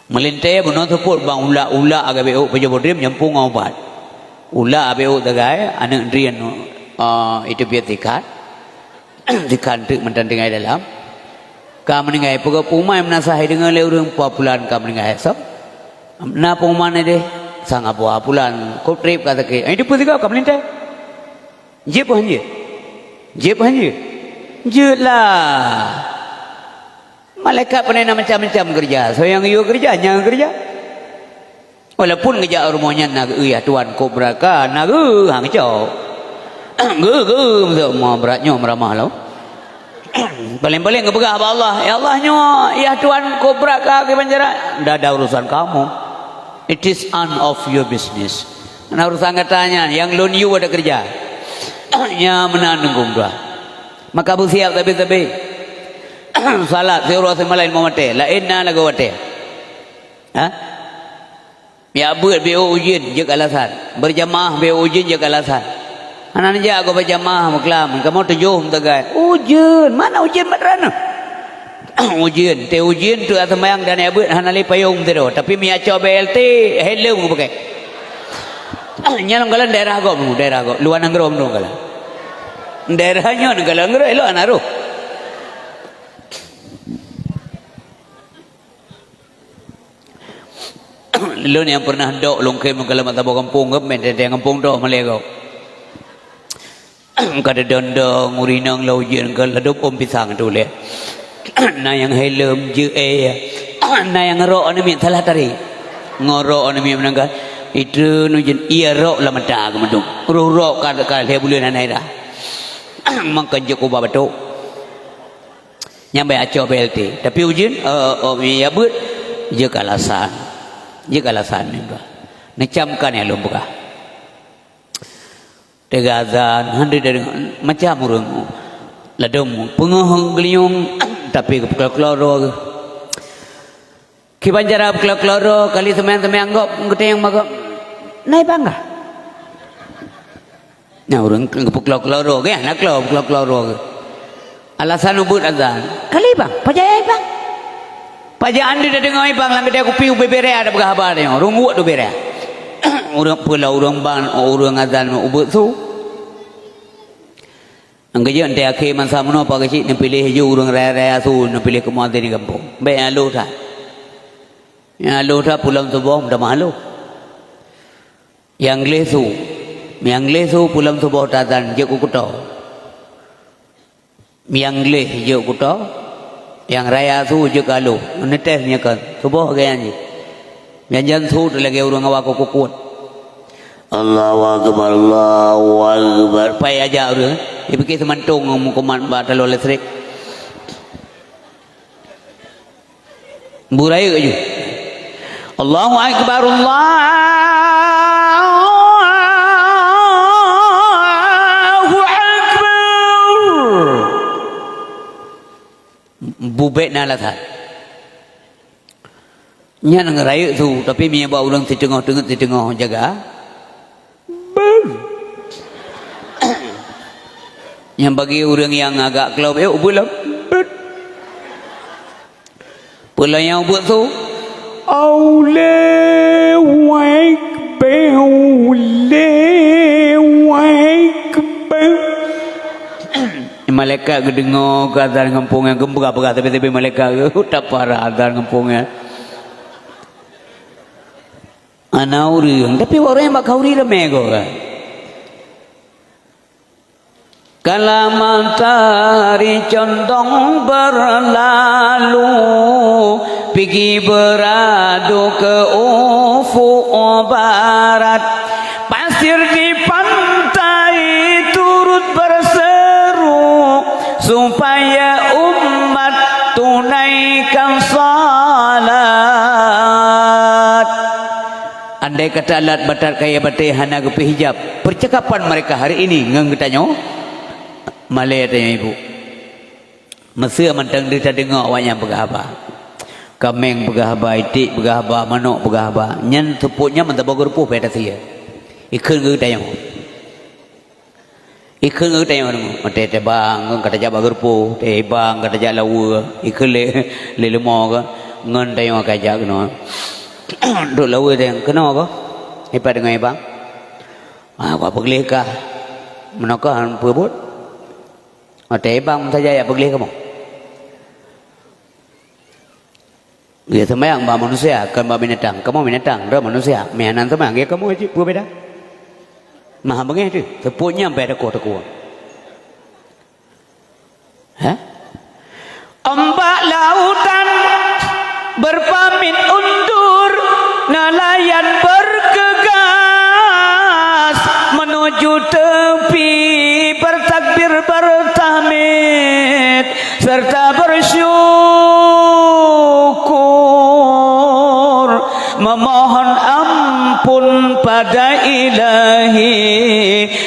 Meulintèe bunoe seupôt bang ulak-ulak agak beuôk pajoh bodrim nyampung ngon ubat. Ulak beuôk sagai, aneuk drien, ah, itu piet sikat. Sikat teuk mantong tinggai dalam. Ka meuninggai, peugah peumai meunasah deungoe lé ureueng, "Pue pulan ka meuninggai soe?" "Na peungumuman deh?" "Sang Abu Pulan, kop trép ka sakét." "Ai, di peue sigoe ka meulintèe?" "Jeuet peue han jeuet?" "Jeuet peue han jeuet?" "Jeuet lah." Malaikat pane na macam-macam keureuja. Soe nyang geuyue keureuja, nyang keureuja. Walaupun geujak rumoh nyan na geu, yah Tuhan, kop beuraka, na geu, hang cok. Geu, geu, maksud, ma brat nyoe meuramah lom. Paléng-paléng geupeugah bak Allah, "Ya Allah, nyoe, yah Tuhan, kop beuraka, kiban cara." "Ndak ada urusan kamu. It is none of your business." "Hana urusan gata nyan, nyang lôn yue ada keureuja." Nyan meunan teungku meutuah. Maka beusiap sabe-sabe. Salat siuroe simalam ilmu maté, laén na lagoe watée. Ha? Miak beuet beuôk ujeuen jeuet alasan. Beurjamaah beuôk ujeuen jeuet alasan. Hana neujak gob beurjamaah meuklam, kamoe tujoh meusagai. Ujeuen, mana ujeuen bak droeneuh? Ujeuen, teuh ujeuen teuh seumayang dan miak beuet hana lé payong sidroe, tapi miak cok B L T, helm geupakai. Nyan lom kalon daerah gob, daerah gob, luwa nanggroe meunan kalon. Daerah nyoe kalon nanggroe elok hana roh. Lôn nyang peureunah dok lôn khem lôn kalon mata boh gampông geuh, meuntang gampông dok malée gob. Ka teudong-dong ureueng inong lam ujeuen ka ladôm ôm pisang teuh lé. Na nyang helm jeuet éh, na nyang rok aneuk miet salah tarek. Ngon rok aneuk miet meunan ka, itreun ujeuen, iya rok lam mata keumeudong. Roh rok ka, ka lhée buleuen hana ira. Maka jeuet kuba batok. Nyang bèk acok B L T. Tapi ujeuen, eh, oh, ya beuet, jeuet alasan. Jeuet alasan. Neucamkan nyang lôn peugah. Teuga azan, han teudeungoe, macam ureueng ladôm peungeuh geulinyueng, tapi geupeukloro-kloro geuh. Kiban cara geukloro-kloro, kali seumayang-seumayang gob, geutanyong bak gob, "Na ibang kah?" Nyan ureueng geupeukloro-kloro geuh, na kloro, geukloro-kloro geuh. Alasan ubeuet azan. "Kali ibang, pajan ibang?" Pajan dideungoe ibang lam keudè kupi ubé bèrèe ada peugah haba nyoe, ureueng uet ubé bèrèe. Ureueng peula ureueng bang, ureueng azan ubeuet su. Nyang keujeuet, 'oh akhé masa meunoe, Pak Geuchik, neupiléh ju ureueng raya-raya su, neupiléh keu muazin di gampông. Bèk nyang lôh that. Nyang lôh that pulang suboh meutamah lôh. Nyang gleh su. Nyang gleh su pulang suboh tazan jeuet keu kuto. Nyang gleh jeuet kuto. Nyang raya su jeuet keu alôh. Neutés nyoe kon. Suboh geuh nyan jih. Nyan jan su lagèe ureueng awak keu kukuet. Allahu Akbar, Allahu Akbar. Pai aja ureueng, ipike seumantong ngon meukumat bak taloe listrik. Beurayeuk laju. Allahu Akbar, Allahu Akbar. Bubek na alasan. Nyan ngon rayeuk su, tapi meunyo bak ureueng siteungoh teungeut siteungoh jaga. Beuh. Nyan bagi ureueng nyang agak klop, eh, ubeuet lom. Beuh. Peue lom nyang ubeuet su? Allahu Akbar, Allahu Akbar. Malaikat geudeungoe keu azan gampông nyan, geupeugah-peugah sabe-sabe malaikat geuh, taparah azan gampông nyan. Hana ureueng, tapi ureueng bak khauri ramé goe kan. Kala matahari condong berlalu, pigi beradu ke ufuk barat. Pasir di pantai turut berseru supaya umat tunaikan salat. Andai kata alat batat kayèe batèe hana geupeuhijab, percakapan mereka hari ini ngon geutanyoe, malèe tanyoe ibu. Meuseu mantong deuh tadeungoe awaknyan peugah haba. Kaméng peugah haba, iték peugah haba, manok peugah haba. Nyan seupôt nyan meusaboh geurupoh bèe tasie. Ikheun keu geutanyoe. Ikheun ngon tanyoe, watèe tibang ka tajak bak geureupoh, tibang ka tajak laweue, ikheun lé, lé leumo ka, ngon tanyoe ka jak keunoe. Duek laweue teuh keunoe ka, ipat deungon ibang. Ah, ka peugleh kah. Meunoe kah han peubuet. Watèe ibang saja jak peugleh kamoe. Geuseumbayang bak manusia, kon bak binatang. Kamoe binatang, droe manusia. Meunan seumbayang, ya kamoe cit peue beda? Maha beungéh teuh, seupôt nyan bèk takot-takot. Hah? Ombak lautan berpamit undur, nelayan bergegas menuju tepi, bertakbir, bertahmid, serta bersyukur, memohon ampun pada Ilahi.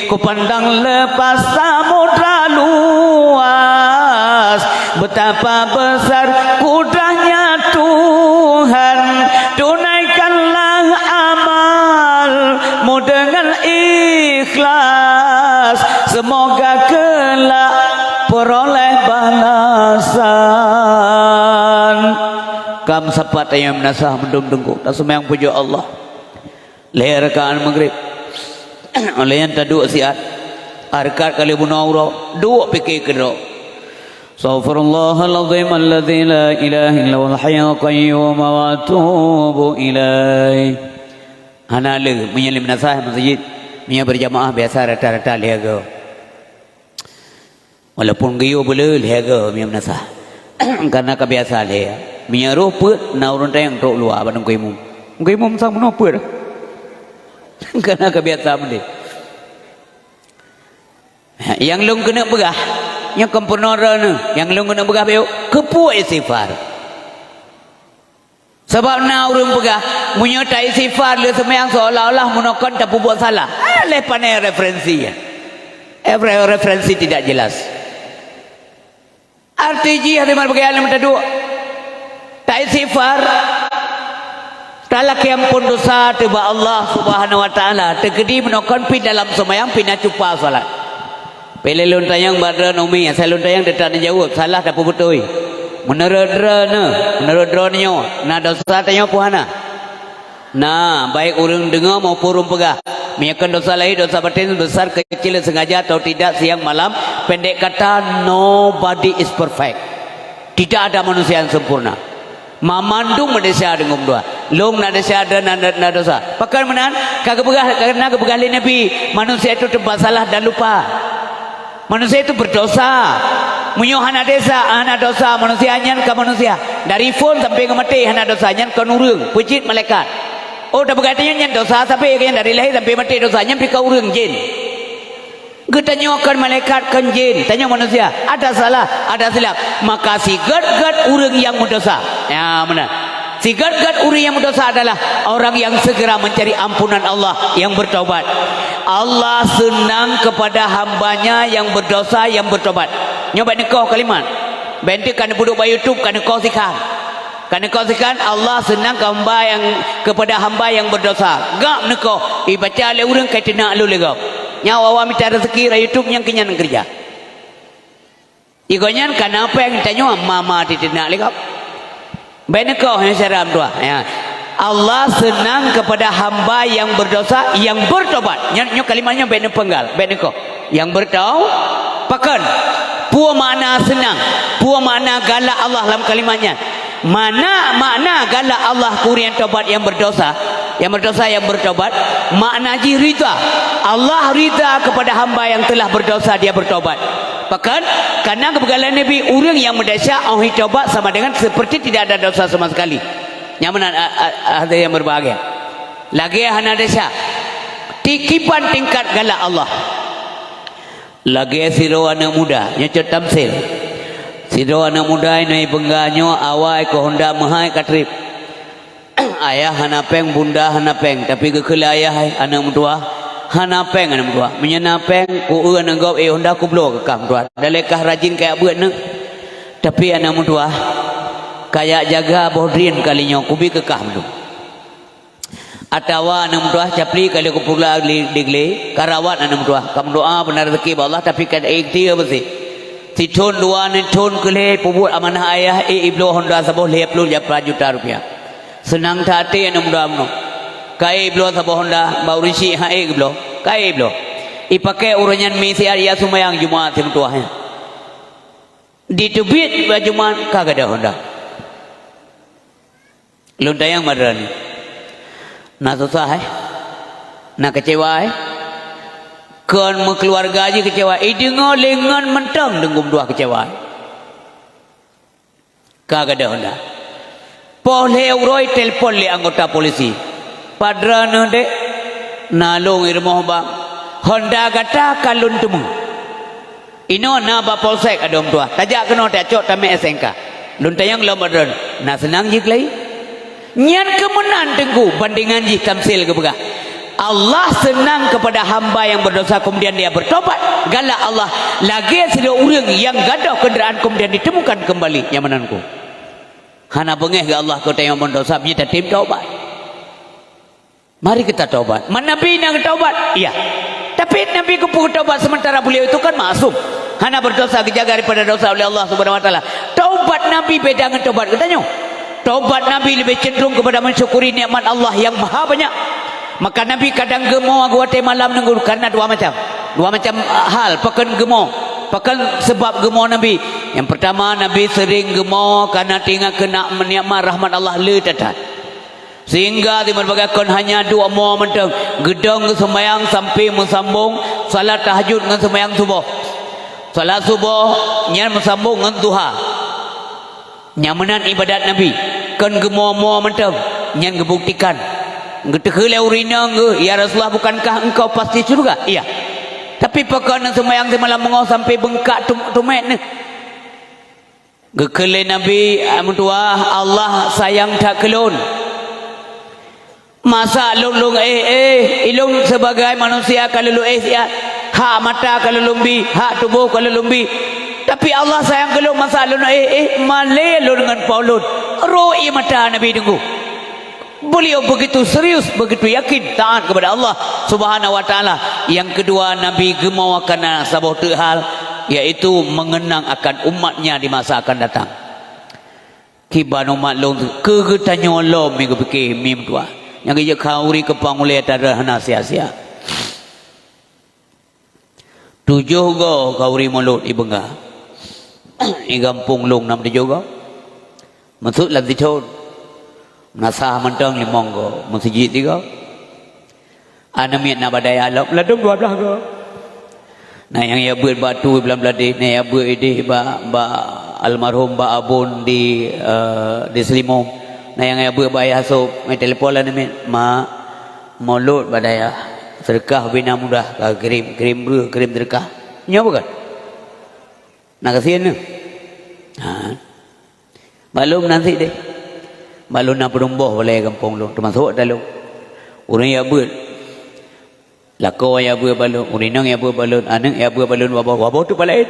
Kupandang lepas samudra luas, betapa besar kudrahnya Tuhan. Tunaikanlah amalmu dengan ikhlas, semoga kelak peroleh balasan. Ka meusapat tanyoe meunasah mandum teungku, taseumayang pujoe Allah. Lhèe rakaat maghrib. Óh lheueh nyan taduek siat. Rakaat ka lheueh bunoe uroe, duek pike keudroe. Astaghfirullahal azim alladzi la ilaha illa huwal hayyul qayyum wa atubu ilaih. Hana le, meunyoe lé meunasah meuseujid, meunyoe beurjamaah biasa rata-rata lhèe go. Walaupun geuyue beuleu lhèe go meunyoe meunasah. Karena ka biasa lhèe. Meunyoe roh peuet, na ureueng tayang trok luwa bak teungku imum. Teungku imum sang bunoe peuet. Karena ka biasa meudeh. Nyang lôn keuneuk peugah, nyoe kon peurunoe droeneuh. Nyang lôn keuneuk peugah beu, keupeue istighfar? Sabab na ureueng peugah, meunyoe ta-istighfar lé seumayang seolah-olah meunoe kon tapeubuet salah. Ah, lé pane referensi. Every referensi tidak jelas. Arti jih, hadirin bagi alim taduek. Ta-istighfar, talakée amphon dosa teuh bak Allah Subhanahu wa Taala. Teukeudi meunoe kon pih dalam seumayang pih na cupa salat. Pih lé lôn tanyong bak droeneuh umi, asai lôn tanyong teutap neujaweueb, salah tapeubeutôi. Meunurot droeneuh, meunurot droeneuh nyoe, na dosa tanyoe peue hana? Na, baik ureueng deungoe maupun ureueng peugah. Meunyoe kon dosa lahé, dosa batén, besar, kecil, sengaja atau tidak, siang, malam, pendek kata, nobody is perfect. Tidak ada manusia yang sempurna. Mamandum meudesya deungon dua. Lôn na desya dan na, na, na dosa. Pakon meunan? Ka geupeugah, ka na geupeugah lé Nabi, manusia itu tempat salah dan lupa. Manusia itu berdosa. Meunyoe hana desya, hana dosa, manusia nyan ka manusia. Dari phon sampai keu maté hana dosa, nyan kon ureueng, peue cit malaikat. Oh, tapeugah tanyoe nyan dosa, tapi nyan dari lahé sampai maté dosa, nyan pih ka ureueng jin. Geutanyoe kon malaikat, kon jin, tanyoe manusia. Ada salah, ada silap. Maka sigét-gét ureueng nyang meudosa. Ya, meunan. Sigét-gét ureueng nyang meudosa adalah orang yang segera mencari ampunan Allah, yang bertobat. Allah senang kepada hamba-Nya yang berdosa, yang bertobat. Nyoe bèk neukoh kalimat. Bèk neuteuk ka neupeuduek bak YouTube, ka neukoh sikhan. Ka neukoh sikhan, Allah senang keu hamba yang, kepada hamba yang berdosa. Gak neukoh, ibaca lé ureueng ka iteunak lôn lé gob. Nyan awak-awak mita rezeki, ra YouTube nyang keu nyan keureuja. Igoe nyan ka na péng tanyoe ma-ma titeunak lé gob. Bèk neukoh nyan syedara meutuah. Ya. Allah senang kepada hamba yang berdosa, yang bertobat. Nyan, nyoe kalimat nyoe bèk neupeunggal, bèk neukoh. Yang bertau-, pakon? Peue makna senang? Peue makna galak Allah lam kalimat nyan? Mana makna galak Allah keu ureueng nyang tobat nyang berdosa? Nyang berdosa nyang bertobat, makna jih ridha. Allah ridha kepada hamba yang telah berdosa dia bertobat. Pakon? Karena geupeugah lé Nabi, ureueng nyang meudesya óh jitobat sama dengan seperti tidak ada dosa sama sekali. Nyang meunan, a, a, a, hadirin yang berbahagia. Lagèe hana desya. Ti-, kiban tingkat galak Allah. Lagèe sidroe aneuk muda, nyoe cot tamsil. Sidroe aneuk muda inoe peungga nyoe awai keu honda meuhai ka trép. Ayah hana péng, bunda hana péng, tapi geukheun lé ayah, "Hai aneuk meutuah, hana péng aneuk meutuah. Meunyoe na péng, ku eu aneuk gob éh honda kubloe keu kah meutuah. Dalé kah rajin kajak beuet neuh." Tapi aneuk meutuah, kajak jaga boh drien kali nyoe, kubi keu kah meutuah. Atawa aneuk meutuah capli ka lheueh kupeugah di, di glé, ka rawat aneuk meutuah, ka meudoa beuna rezeki bak Allah, tapi ka ikhtiar beusi. Sithon dua nyan thon keu lhèe peubuet amanah ayah, ék ibloe honda saboh lhèe ploh juta rupiah. Seunang that até aneuk meutuah meunoe. Ka ék ibloe saboh honda, bak ureueng syiek han ék geubloe. Ka ék ibloe. Ipaké uroe nyan misiat ya seumayang Jumat si meutuah nyan. Diteubiet bak Jumat ka gadôh honda. Lôn tanyong bak droeneuh, na susah, eh? Na keucewa, eh? Kon meukeuluwarga jih keucewa, ideungoe lé ngon mantong deungon dua keucewa, eh? Ka gadôh honda. Poh lhèe uroe telepon lé anggota polisi. Padra neuh dek, na lôn i rumoh bang. Honda gata ka lôn teumé. Inoe na bak polsek adoe meutuah. Tajak keunoe tacok tamé S N K. Lôn tanyong lom bak droeneuh, na seunang jih keulayi? Nyan keu meunan teungku, bandingan jih tamsil geupeugah. Allah senang kepada hamba yang berdosa kemudian dia bertobat. Galak Allah lagèe sidroe ureueng nyang gadôh keundaraan kemudian ditemukan kembali. Nyang meunan ku. Hana beungèh geuh Allah keu tanyoe mon dosa, meunyo tatem tobat. Mari kita tobat. Man Nabi na geutobat? Iya. Tapi Nabi keupeue geutobat sementara beliau itu kan maksum? Hana berdosa, geujaga daripada dosa oleh Allah Subhanahu wa Taala. Tobat Nabi beda ngon tobat geutanyoe. Tobat Nabi lebih cenderung kepada mensyukuri nikmat Allah yang maha banyak. Maka Nabi kadang geumoe watèe malam nunggu karena dua macam. Dua macam hal pakon geumoe. Pakon sebab geumoe Nabi. Yang pertama, Nabi sering geumoe karena teuingat keu nikmat rahmat Allah le that-that. Sehingga di berbagai kon hanya duek moe mantong, geudong geuseumayang sampai meusambong salat tahajud ngon seumayang suboh. Salat suboh nyan meusambong ngon duha. Nyang meunan ibadat Nabi, kon geumoe-moe mantong, nyan geubuktikan. Geuteupeue lé ureueng inong geuh, "Ya Rasulullah, bukankah engkau pasti syurga?" "Iya." "Tapi pakon seumayang simalam beungoh sampai beungkak tum-, tumét neuh?" Geukheun lé Nabi, "Meutuah, Allah sayang that keu lôn. Masa lôn lôn éh-éh, ilôn sibagai manusia ka lôn éh siat, hak mata ka lôn bi, hak tuboh ka lôn bi. Tapi Allah sayang keu lôn masa lôn éh-éh, malèe lôn ngon po lôn." Rhot ie mata Nabi teungku. Beliau begitu serius, begitu yakin taat kepada Allah Subhanahu wa Taala. Yang kedua, Nabi geumoe karena saboh teuk hal, yaitu mengenang akan umatnya di masa akan datang. Kiban umat lôn keu geutanyoe lom mi geupike mi meutuah. Nyang geujak khauri keu pangulèe tadra hana sia-sia. Tujoh goe khauri mulod i Beungga. I gampông lôn na meutujoh goe. Meuseuk lam sithon. Meunasah mantong limong goe, meuseujid sigoe. Aneuk miet na bak dayah lom, ladôm dua blaih goe. Na nyang jak beuet bak tu i Blang Bladeh, na jak beuet idéh bak, bak almarhum bak Abon di, eh, di Seulimong. Na nyang jak beuet bak Ayah Sop, meutelepon lé aneuk miet, "Mak, mulod bak dayah, seudeukah bina mudah, ka kirém, kirém breueh, kirém seudeukah." Nyoe bukan? Na kasihan nyoe. Ha. Bak lôn meunan cit deh. Bak lôn na peurumoh boh balèe gampông lôn, teumasok ata lôn. Ureueng jak beuet. Lakoe jak beuet bak lôn, ureueng inong jak beuet bak lôn, aneuk jak beuet bak lôn, waboh, waboh teuk bak laén.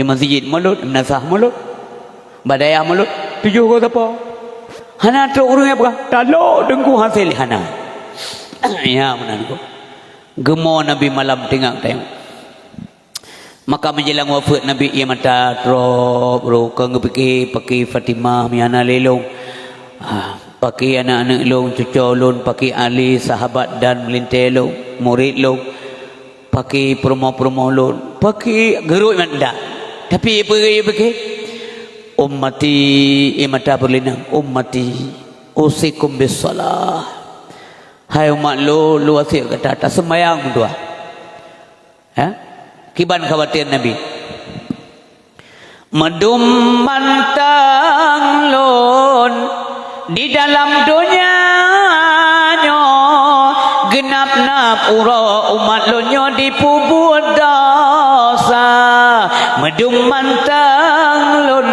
I meuseujid mulod, i meunasah mulod. Bak dayah mulod, tujoh goe sapo. Hana trok ureueng jak peugah, "Talok teungku hasé hana." Ya, meunan teungku. Geumoe Nabi malam teuingat teuh. Maka menjelang wafeuet Nabi, ie mata trôp rôh, kon geupike, paki Fatimah, mi hana lé lôn. Ah, paki aneuk-aneuk lôn, cucoe lôn, paki Ali, sahabat dan meulintèe lôn, murit lôn, paki peurumoh-peurumoh lôn, paki geurôt nyan ndak. Tapi ie pike, ie pike, "Ummati," ie mata peureulindang, "Ummati, usikum bis shalah." Hai umat lôn, lôn wasiet gata, taseumayang meutuah. Ha? Kiban khawatir Nabi. Meudum mantong lôn di dalam donya nyoe, geunap-nap uroe umat lôn nyoe jipeubuet desya. Meudum mantong lôn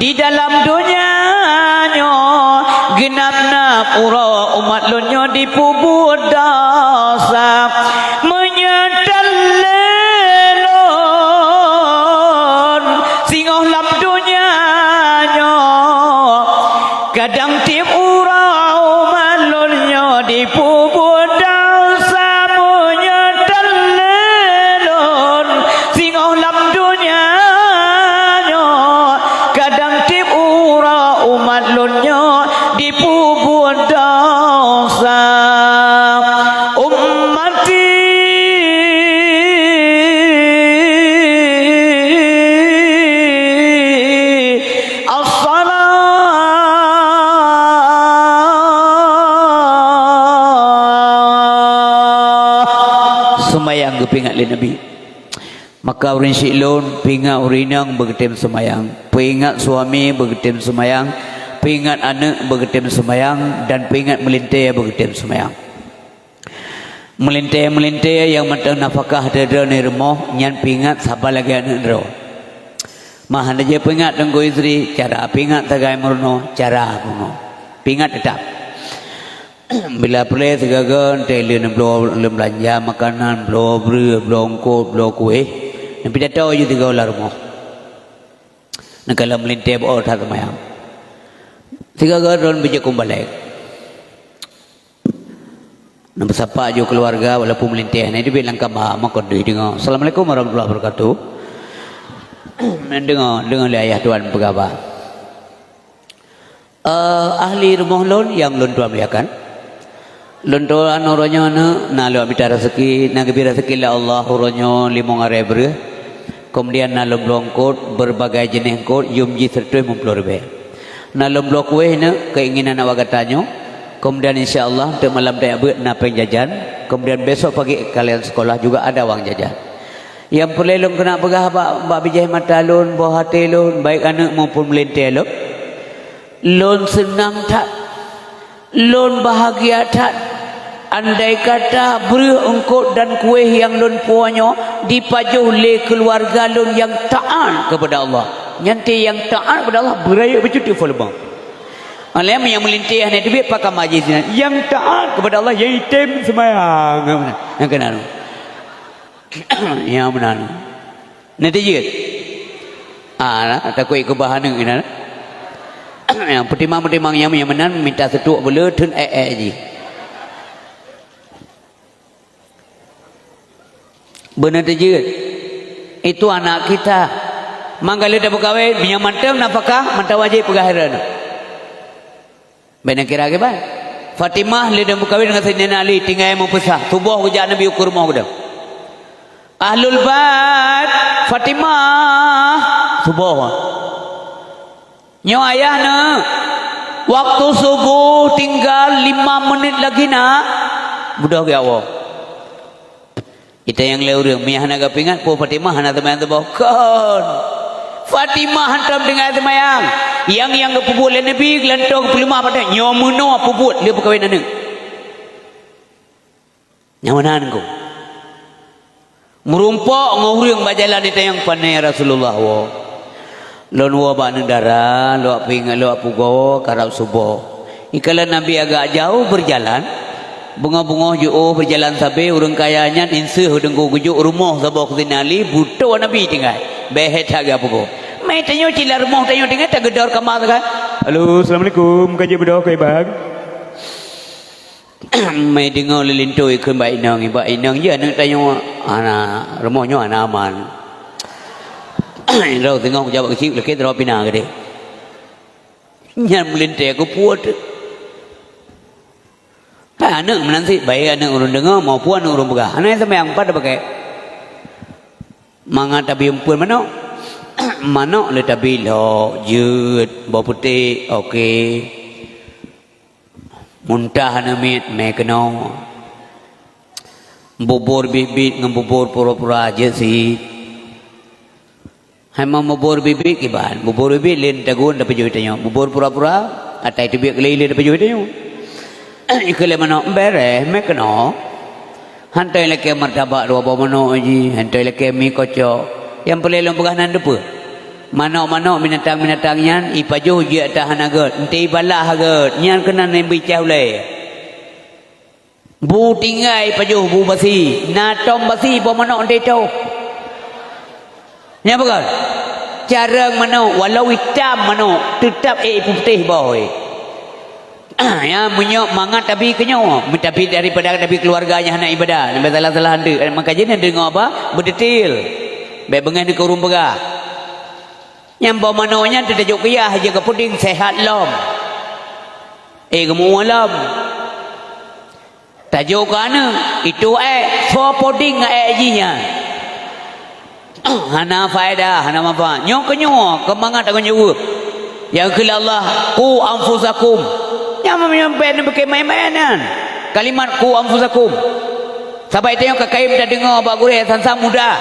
di dalam donya nyoe, geunap-nap uroe umat lôn nyoe jipeubuet desya. Meunyoe tan lé lôn singoh lam donya nyoe, kadang tiep uroe umat lôn nyoe Umat lôn nyoe dipeubuet desya, ummati as-shalah. Seumayang geupeuingat lé Nabi. Maka ureuëng syiek lôn, peuingat ureuëng inong beugeutem seumayang, peuingat suami beugeutem seumayang, peuingat aneuëk beugeutem seumayang, dan peuingat meulintée beugeutem seumayang. Meulintée-meulintée nyang mantong nafakah droe-droe nibak rumoh, nyan peuingat saban lagée aneuëk droe. Mah hana jeuet peuingat teungku istri, cara peuingat sagai meurunoe, cara peurunoe. Peuingat teutap. Bila peureulée sigoe-goe, entée lé neubloe lom beulanja makanan, bloe breueh, bloe eungkot, bloe kuéh, neupidato ju sigoe lam rumoh. Neukalon meulintée bak that seumayang. Sigoe-goe droen beujeuet keu mubalek. Neubeusapa ju keuluwarga walaupun meulintée, na teubiet lam kama, meukeudeh deungoe, "Assalamualaikum warahmatullahi wabarakatuh." Deungoe, deungoe lé ayah tuan peugah ba. Eh, ahli rumoh lôn nyang lôn tuan muliakan. Lôn tuan uroe nyoe na lôn mita raseuki, na geubri raseuki lé Allah uroe nyoe limong arée breueh. Keumudian na lôn bloe eungkot, beureubagai jeuneh eungkot, yum jih sireutôh limong ploh ribée. Na lôn bloe kuéh na keuinginan awak gata nyoe. Keumudian insya Allah teuk malam tajak beuet na péng jajan. Keumudian besok pagi kalian sekolah juga ada wang jajan. Nyang peureulée lôn keuneuk peugah bak, bak bijéh mata lôn, boh até lôn, baik aneuëk maupun meulintée lôn. Lôn seunang that, lôn bahagia that, andai kata breueh eungkot dan kuéh nyang lôn puwoe nyoe dipajoh lé keuluwarga lôn nyang taát keupada Allah. Nyan teuh nyang taát keupada Allah beurayeuk bacut teuk folebang. Alah nyang meulintée hana teubiet pakam aji sinan. Nyang taát keupada Allah nyang item seumayang. Nyang keunan. Nyang meunan. Na teuh jeuet? Ah, na, takot ikeubah aneuëk inan. Nyang peutimang-peutimang nyang, nyang meunan mita seutuek beuleuteun ék-ék jih. Beuna teuh jeuet. Itu anak kita. Mangga lé tapeukawen, meunyoe mantong nafakah, mantong wajéb peugah droeneuh. Bék neukira kiban. Fatimah lé dong meukawen ngon Saidina Ali, tinggai meupeusah. Suboh geujak Nabi u rumoh geuh. Ahlul Bait, Fatimah, suboh. Nyoe ayah na, waktu suboh tinggai lima menit lagi na, beudôh geuwoe. Ita nyang lé ureuëng, meunyo hana geupeue ingat, peue Fatimah hana seumayang suboh? Kon! Fatimah hantom tinggai seumayang. Nyang, nyang geupeubuet lé Nabi, geulantoe geupeuleumah padahai nyoe meunoe peubuet lé peukawen aneuëk. Nyang meunan keuh. Meurumpok ngon ureuëng bak jalan ditanyong, "Pane Rasulullah woe?" "Lôn woe bak aneuëk dara, lôn peuingat, lôn pugoe karab suboh." Ikalon Nabi agak jauh berjalan, beungoh-beungoh jiôh berjalan sabe, ureuëng kaya nyan inseuh deungon geujok rumoh saboh keu Saidina Ali, beutoe Nabi tinggai. Bék that geupugoe. Meutanyoe cit lam rumoh tanyoe tinggai, tageudor kama sagai. "Halo, assalamualaikum, ka jeuet beudôh keu Ibang?" Meudeungoe lé linto ikheun bak inong, bak inong jih aneuëk tanyoe hana, rumoh nyoe hana aman. Droe teungoh kujaweueb keuchik, lakée droe pina keudeh. Nyan meulintée keuh puet. Hai aneuëk meunan cit, baik aneuëk ureuëng deungoe maupun aneuëk ureuëng peugah. Hana seumayang pat pakai. Mangat tabi umpun manok. Manok lé tabi lhok, jeuet, boh putéh, oke. Muntah aneuk miet, mé keunoe. Bubur biet-biet ngon bubur pura-pura jeuet sit. Hai ma bubur biet-biet kiban, bubur biet-biet lé tagun tapajoh tanyoe. Bubur pura-pura, atai teubiet keulilé tapajoh tanyoe. Ikheun lé manok, "Beureh, mé keunoe." Hantoi lakée martabak dua boh manok jih, hantoi lakée mi kocok. Nyang peureulée lôn peugah nan teupeue? Manok-manok, binatang-binatang nyan ipajoh jeuet ata hana gét, eunteuk ibalah gét, nyan keunan nyang bicah ulée. Bu tinggai ipajoh bu basi, na tom basi boh manok eunteuk itoh. Nyan peue kon? Carông manok, walau itam manok, teutab ék ipeuputéh boh, eh. Ah, ya, meunyoe mangat tabi keu nyoe, meutabi daripada tabi keuluwarga nyang hana ibadah, nyang salah-salah handeuk, maka jih neudeungoe haba beudetail. Bék beungéh ngon ureuëng peugah. Nyang boh manok nyan teutajok keu yah, jeuet keu puding, sehat lom. Eh, geumuoh lom. Tajok keu aneuk, itu ék, soe puding ngon ék jih nyan. Hana faedah, hana manfaat. Nyoe keu nyoe, keu mangat tanggong jaweueb. Nyang kheun lé Allah, "Qu anfusakum." Nyang meunyoe bèk neubeuke maén-maén nyan. Kalimat "qu anfusakum." Sabab tanyoe ka kayém tadeungoe bak gurèe, sang-sang muda.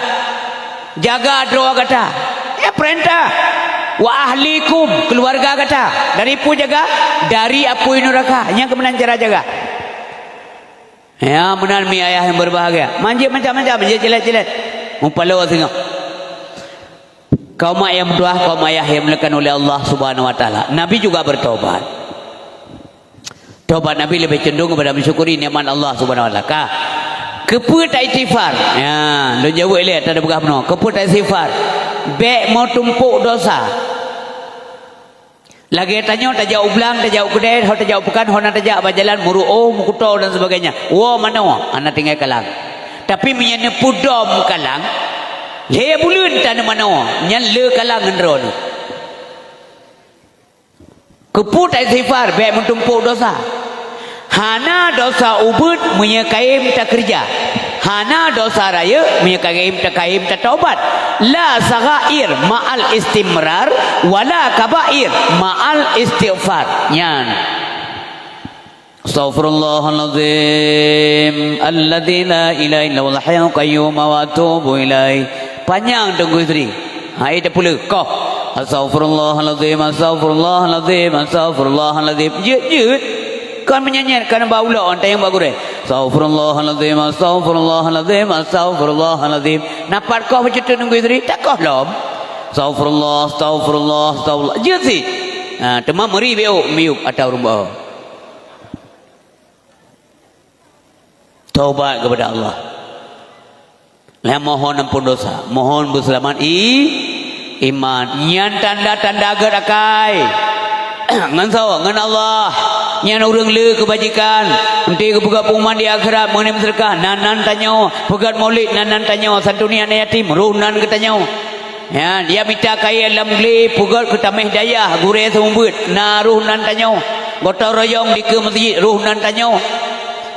Jaga droe gata. Ya, peurintah. "Wa ahlikum," keuluwarga gata. Dari peue jaga? Dari apui nuraka. Nyang keu meunan cara jaga. Ya, meunan mi ayah nyang berbahagia. Manjeuet macam-macam, jeuet cilet-cilet. Mupaloe singoh. Kaum mak nyang meutuah, kaum ayah nyang dimuliakan oleh Allah Subhanahu wa Taala. Nabi juga bertobat. Tobat Nabi lebih cenderung kepada mensyukuri nikmat Allah Subhanahu wa Taala. Ka. Keupeue taistighfar? Ya, lôn jaweueb lé, ata peugah bunoe. Keupeue taistighfar? Bèk meutumpôk dosa. Lagèe tanyoe tajak u blang, tajak u keudè, ho tajak u peukan, ho na tajak bak jalan, meuruoh, meukuto dan sebagainya. Woe manoe, hana tinggai kalang. Tapi meunyoe neupeudom kalang, lhèe buleuen taneuk manoe, nyan le kalang ngon droeneuh. Keupeue taistighfar, bèk meutumpôk dosa. Hana dosa ubeut meunyoe kayém takeureuja. Hana dosa rayeuk meunyoe kayém ta-, kayém tatobat. La saghair ma'al istimrar, wala kabair ma'al istighfar. Nyan. Astaghfirullahalazim, alladzi la ilaha illa huwal hayyul qayyum, wa atubu ilaih. Panyang Teungku Yusri. Hai, tapeuleueh, koh. Astaghfirullahalazim, astaghfirullahalazim, astaghfirullahalazim. Jeuet, jeuet. Kon meunyan-nyan, kon ba ulo, tanyong bak gurèe. Astaghfirullahalazim, astaghfirullahalazim, astaghfirullahalazim. Na pat koh bacut Teungku Yusri? Takoh lom. Astaghfirullah, astaghfirullah, astaghfirullah. Jeuet sit. Ha, teuma meuri beu, miyup ata ureueng beuo. Taubat kepada Allah. Lheuh mohon ampôn dosa, mohon beuseulamat i-, iman. Nyan tanda-tanda gèt akai. Ngon soe? Ngon Allah. Nyan ureueng le keubajikan. Eunteuk geupeugöt pengumuman di akhirat, meunyoe meuseudeukah, nan-nan tanyoe. Peugöt maulid, nan-nan tanyoe. Santuni aneuk yatim, roh nan geutanyoe. Ya, dia mita kayèe lam glé, peugöt keu taméh dayah, gurèe seumeubeuet, na roh nan tanyoe. Gotong royong dikeue meuseujid, roh nan tanyoe.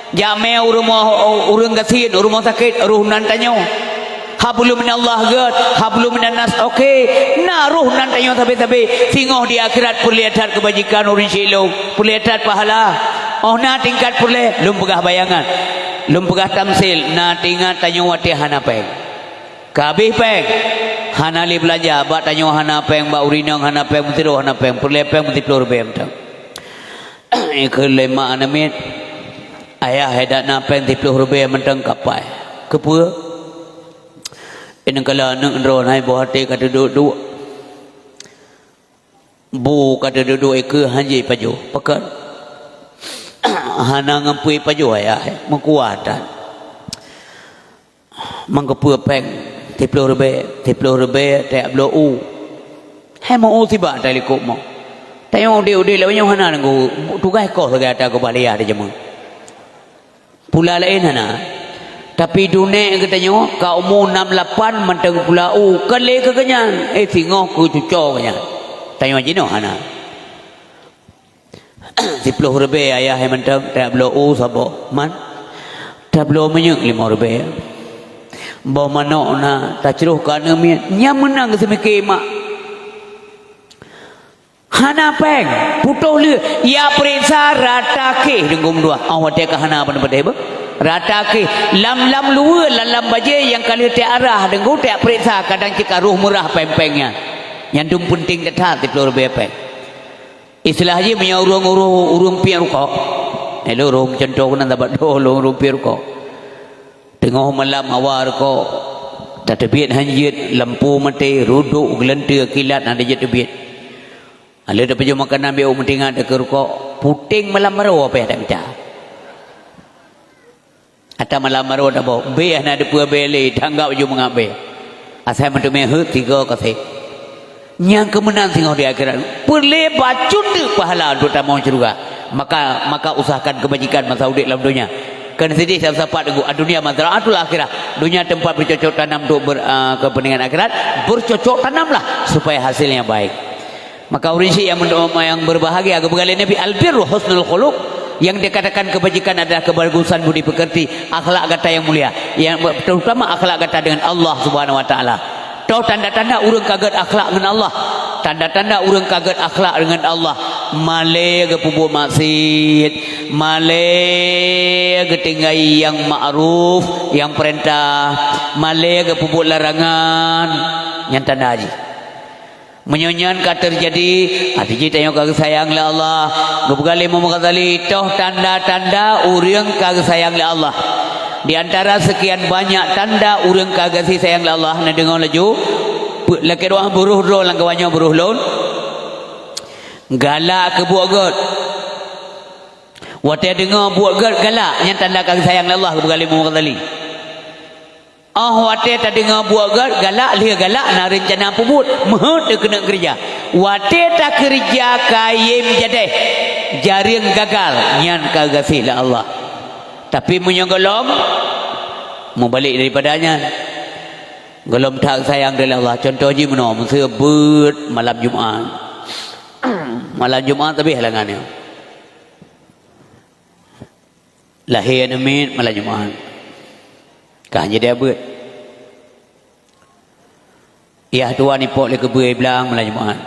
Jamèe u rumoh ureueng gasien, u rumoh sakét, roh nan tanyoe. Hablum minallah gèt, hablum minannas, oke. Na roh nan tanyoe sabe-sabe. Singoh di akhirat peureulèe that keubajikan ureueng syik lôn, peureulèe that pahala. Óh na tingkat peureulèe, lôn peugah bayangan. Lôn peugah tamsil, na teuingat tanyoe watèe hana pèng. Ka habéh pèng, hana lé beulanja, bak tanyoe hana pèng, bak ureueng inong hana pèng, meusidroe hana pèng, peureulèe pèng meusiploh ribèe mantong. Ikheun lé mak aneuk miet, "Ayah, hai dak na pèng siploh ribèe mantong kapai." "Keupeue?" "Inong kala aneuk droeneuh hai boh até ka teuduek-duek. Bu ka teuduek-duek ikeue han jipajoh." "Pakon?" "Hana ngon peue ipajoh, Ayah, meukuatan." "Mangkeupeue pèng siploh ribèe, siploh ribèe tajak bloe u? Hai meu u sibak talikot mo. Tanyoe udép-udép lagèe nyoe hana nanggu tugaih koh sagai ata keubah lé yah di jameun. Pula laén hana. Tapi dunek geutanyoe ka umu nam lapan mantong pula u, kon lé keu geuhnyan, eh, singoh keu cuco geuhnyan. Tanyoe jinoe hana." "Siploh ribèe, Ayah, hai mantong, tajak bloe u saboh." "Man?" "Tabloe minyeuk limong ribèe. Boh manok na, tacroh keu aneuk miet." Nyan meunan geuseumiké mak. Hana pèng, putôh lheueh, jak peuriksa rata kéh Teungku meutuah. Oh, watèe ka hana padum-padum beuh. Rata kéh, lam-lam luweue, lam-lam bajèe nyang ka lheueh teuarah Teungku, tajak peuriksa, kadang cit ka roh meurah pèng-pèng nyan. Nyan dum peunteng that-that siploh ribèe pèng. Istilah jih meunyoe ureueng, ureueng, ureueng piep rukok. Eh, lôn ureueng meucuntoh keunan saban lôn ureueng piep rukok. Teungoh malam hawa rukok, tateubiet han jeuet, lampu maté, reudok, geulanteue, kilat, hana jeuet teubiet. Lheueh tapajoh makanan, bèk meutingat keu rukok, puténg malam baroe payah tamita. Ata malam baroe taboh, bèe hana teupeue bèe lé, tanggap ju mangat bèe. Asai meuteumé heuet tiga kaseh. Nyang keu meunan singoh di akhirat. Peureulèe bacut teuk pahala untuk tamong syeuruga. Maka, maka usahakan keubajikan masa udép lam donya. Keuneuk sideh sapat-sapat teungku, "Ad-dunya mazra'atul akhirah." Dunia tempat bercocok tanam untuk ber-, ah, kepentingan akhirat. Bercocok tanamlah supaya hasilnya baik. Maka ureuëng syiek yang men-, yang berbahagia, geupeugah lé Nabi, "Al-birru husnul khuluq." Yang dikatakan kebajikan adalah kebagusan budi pekerti, akhlak gata yang mulia, yang terutama akhlak gata dengan Allah Subhanahu wa Taala. Toh tanda-tanda ureuëng ka gét akhlak ngon Allah. Tanda-tanda ureuëng ka gét akhlak ngon Allah, malée geupeubuet maksiet, malée geutinggai nyang ma'ruf, nyang peurintah, malée geupeubuet larangan, nyan tanda jih. Meunyoe nyan ka teujadi, arti jih tanyoe ka geusayang lé Allah. Geupeugah lé Imam Ghazali, toh tanda-tanda ureuëng ka geusayang lé Allah. Di antara sekian banyak tanda ureuëng ka gaséh sayang lé Allah, neudeungoe laju, pe-, lakée doá beurôh droe lam kawan nyoe beurôh lôn, galak keu buet gét. Watée deungoe buet gét galak, nyan tanda ka geusayang lé Allah, geupeugah lé Imam Ghazali. Óh watée tadeungoe buet gét galak, lheueh galak na reuncana peubuet, meuheuét teu keuneuk keureuja. Watée takeureuja kayém jadéh, jareueng gagal, nyan ka gaséh lé Allah. Tapi meunyoe gohlom, meubalek daripada nyan, gohlom that sayang lé Allah. Cuntoh jih meunoe, meuseu beuet malam Jumat. Malam Jumat tapi halangan nyoe. Lahé aneuk miet malam Jumat. Ka jadi abeuet. Yah tuan ipok lé keubeueh blang malam Jumat.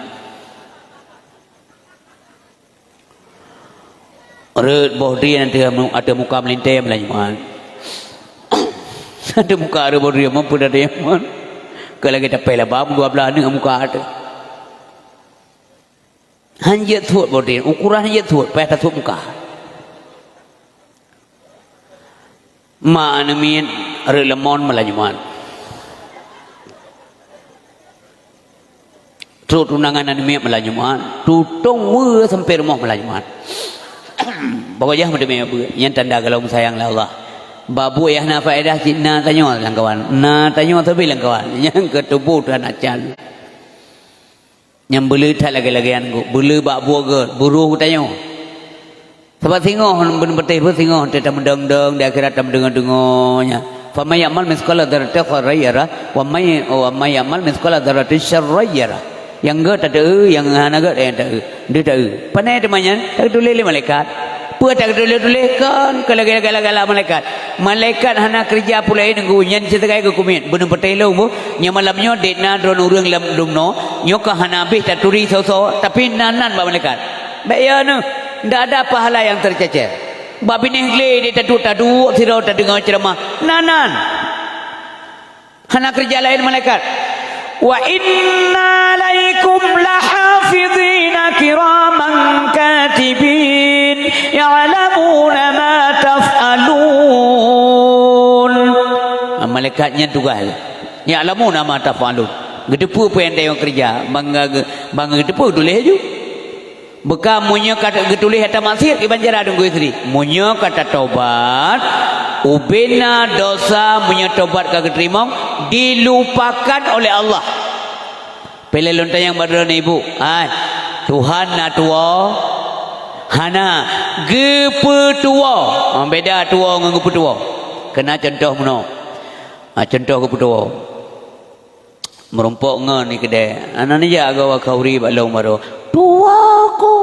Reuet boh drien ateueh mu-, ateueh muka meulintée malam Jumat. Ateueh muka reuet boh drien, mampu dah drien, man. Keu lagée tapée laba dua blaih aneuk muka ateueh. Han jeuet suet boh drien, ukuran han jeuet suet, payah tasuet muka. Ma aneuk miet reuet lamon malam Jumat. Trok tunangan aneuk miet malam Jumat, tutong weue sampoe rumoh malam Jumat. Pokok jah meuteumé beuet, nyan tanda gohlom sayang lé Allah. Bak buet nyang hana faedah cit na tanyoe lam kawan, na tanyoe sabe lam kawan. Nyang keu tuboh teuh hana can. Nyang beuleueh that lagée-lagée nyan, beuleueh bak buet gét, beurôh geutanyoe. Sabab singoh, beuneupeuteh pih singoh, teuh tameudong-dong, di akhirat tameudongoe-dongoe nyan. "Faman ya'mal mitsqala dzarratin khairan yarah, wa may-, wa may ya'mal mitsqala dzarratin syarran yarah." Nyang gét tateu, nyang hana gét, eh, tateu, deuh tateu. Pane teuma nyan, tateutuléh lé malaikat. Peue tateutuléh-tuléh kon, keu lagée-lagée galak-galak malaikat. Malaikat hana keureuja peue laén nunggu, nyan sitegai geukumiet. Beuneupeuteh lôn bu, nyang malam nyoe dek na droe ureuëng lam dumnoe, nyoe ka hana habéh taturi soe-soe, tapi na nan bak malaikat. Bék ya neuh, ndak ada pahala nyang teucecer. Bak binéh glé dek taduek-taduek sidroe tadeungoe ceuramah, na nan. Hana keureuja laén malaikat. "Wa inna alaikum lahafizina kiraman katibin, ya'lamuna ma taf'alun." Ah, malaikat nyan tugaih. "Ya'lamuna ma taf'alun." Geuteupeue peue nyang tanyoe keureuja, bang ge-, bang geuteupeue tuléh laju. Beuka meunyoe ka geutuléh ata maksiat kiban cara deunggui sri. Meunyoe ka tatobat, ubena dosa meunyoe tobat ka geuteurimong, dilupakan oleh Allah. Peureulée lôn tanyong bak droeneuh ibu, hai, Tuhan na tuwoe? Hana, geupeutuwoe. Ha, beda tuwoe ngon geupeutuwoe. Keunan contoh meunoe. Ha, contoh geupeutuwoe. Meurumpok ngon di keudè. Hana neujak gawa khauri bak lôn baroe. Tuwoe ku.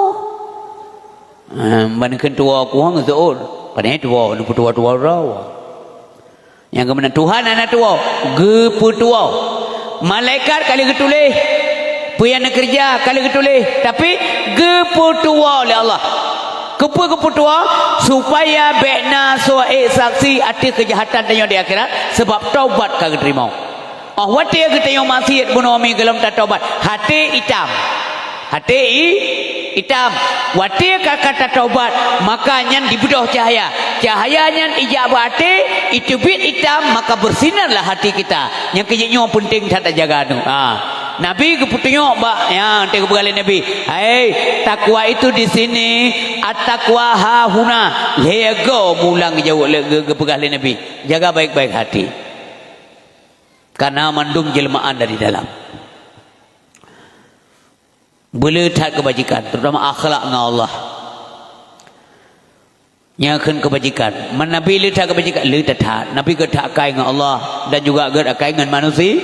Eh, ban kheun tuwoe ku hang seuôt. Pane tuwoe, neupeutuwoe-tuwoe droe. Nyang keumeunang Tuhan hana tuwoe, geupeutuwoe. Malaikat ka lheueh geutuléh. Peue nyang neukeureuja ka lheueh geutuléh, tapi geupeutuwoe lé Allah. Keupeue geupeutuwoe? Supaya bék na soe ék saksi ateueh keujahatan tanyoe di akhirat, sabab taubat ka geuteurimong. Óh watée geutanyoe maksiet bunoe mi gohlom tatobat, até itam. Até i-, itam. Watée ka, ka tatobat, maka nyan dibeudôh cahya. Cahya nyan ijak bak até, iteubiet itam, maka beusinarlah hati kita. Nyang keu jih nyoe peunteng that tajaga nyoe. Ha. Nabi geupeutunyok bak, ya, teuh geupeugah lé Nabi, "Hai, takwa itu di sini, at-taqwa hahuna." Lhée goe mulang geujaweueb lé, geu-, geupeugah lé Nabi, "Jaga baik-baik hati." Karena mandum jelmaan dari dalam. Beuleueh that keubajikan, terutama akhlak ngon Allah. Nyan kheun keubajikan. Man Nabi le that keubajikan, le that-that. Nabi gét that akai ngon Allah dan juga gét akai ngon manusi-,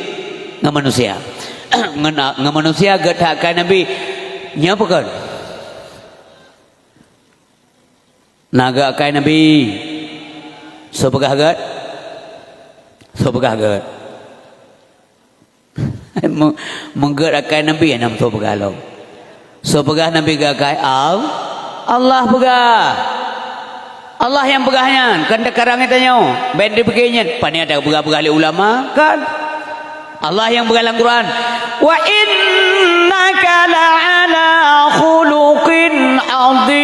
ngon manusia. Ngon a-, ngon manusia gét that akai Nabi. Nyan peue kheun? Na gét akai Nabi. Soe peugah gét? Soe peugah gét? Me-, meugét akai Nabi, hana meusoe peugah lom. Soe peugah Nabi gét akai? Al-, Allah peugah. Allah nyang peugah nyan, kon takarang geutanyoe. Bèk tapike nyan, pane tapeugah-peugah lé ulama, kan? Allah nyang peugah lam Quran, "Wa innaka la'ala khuluqin azim."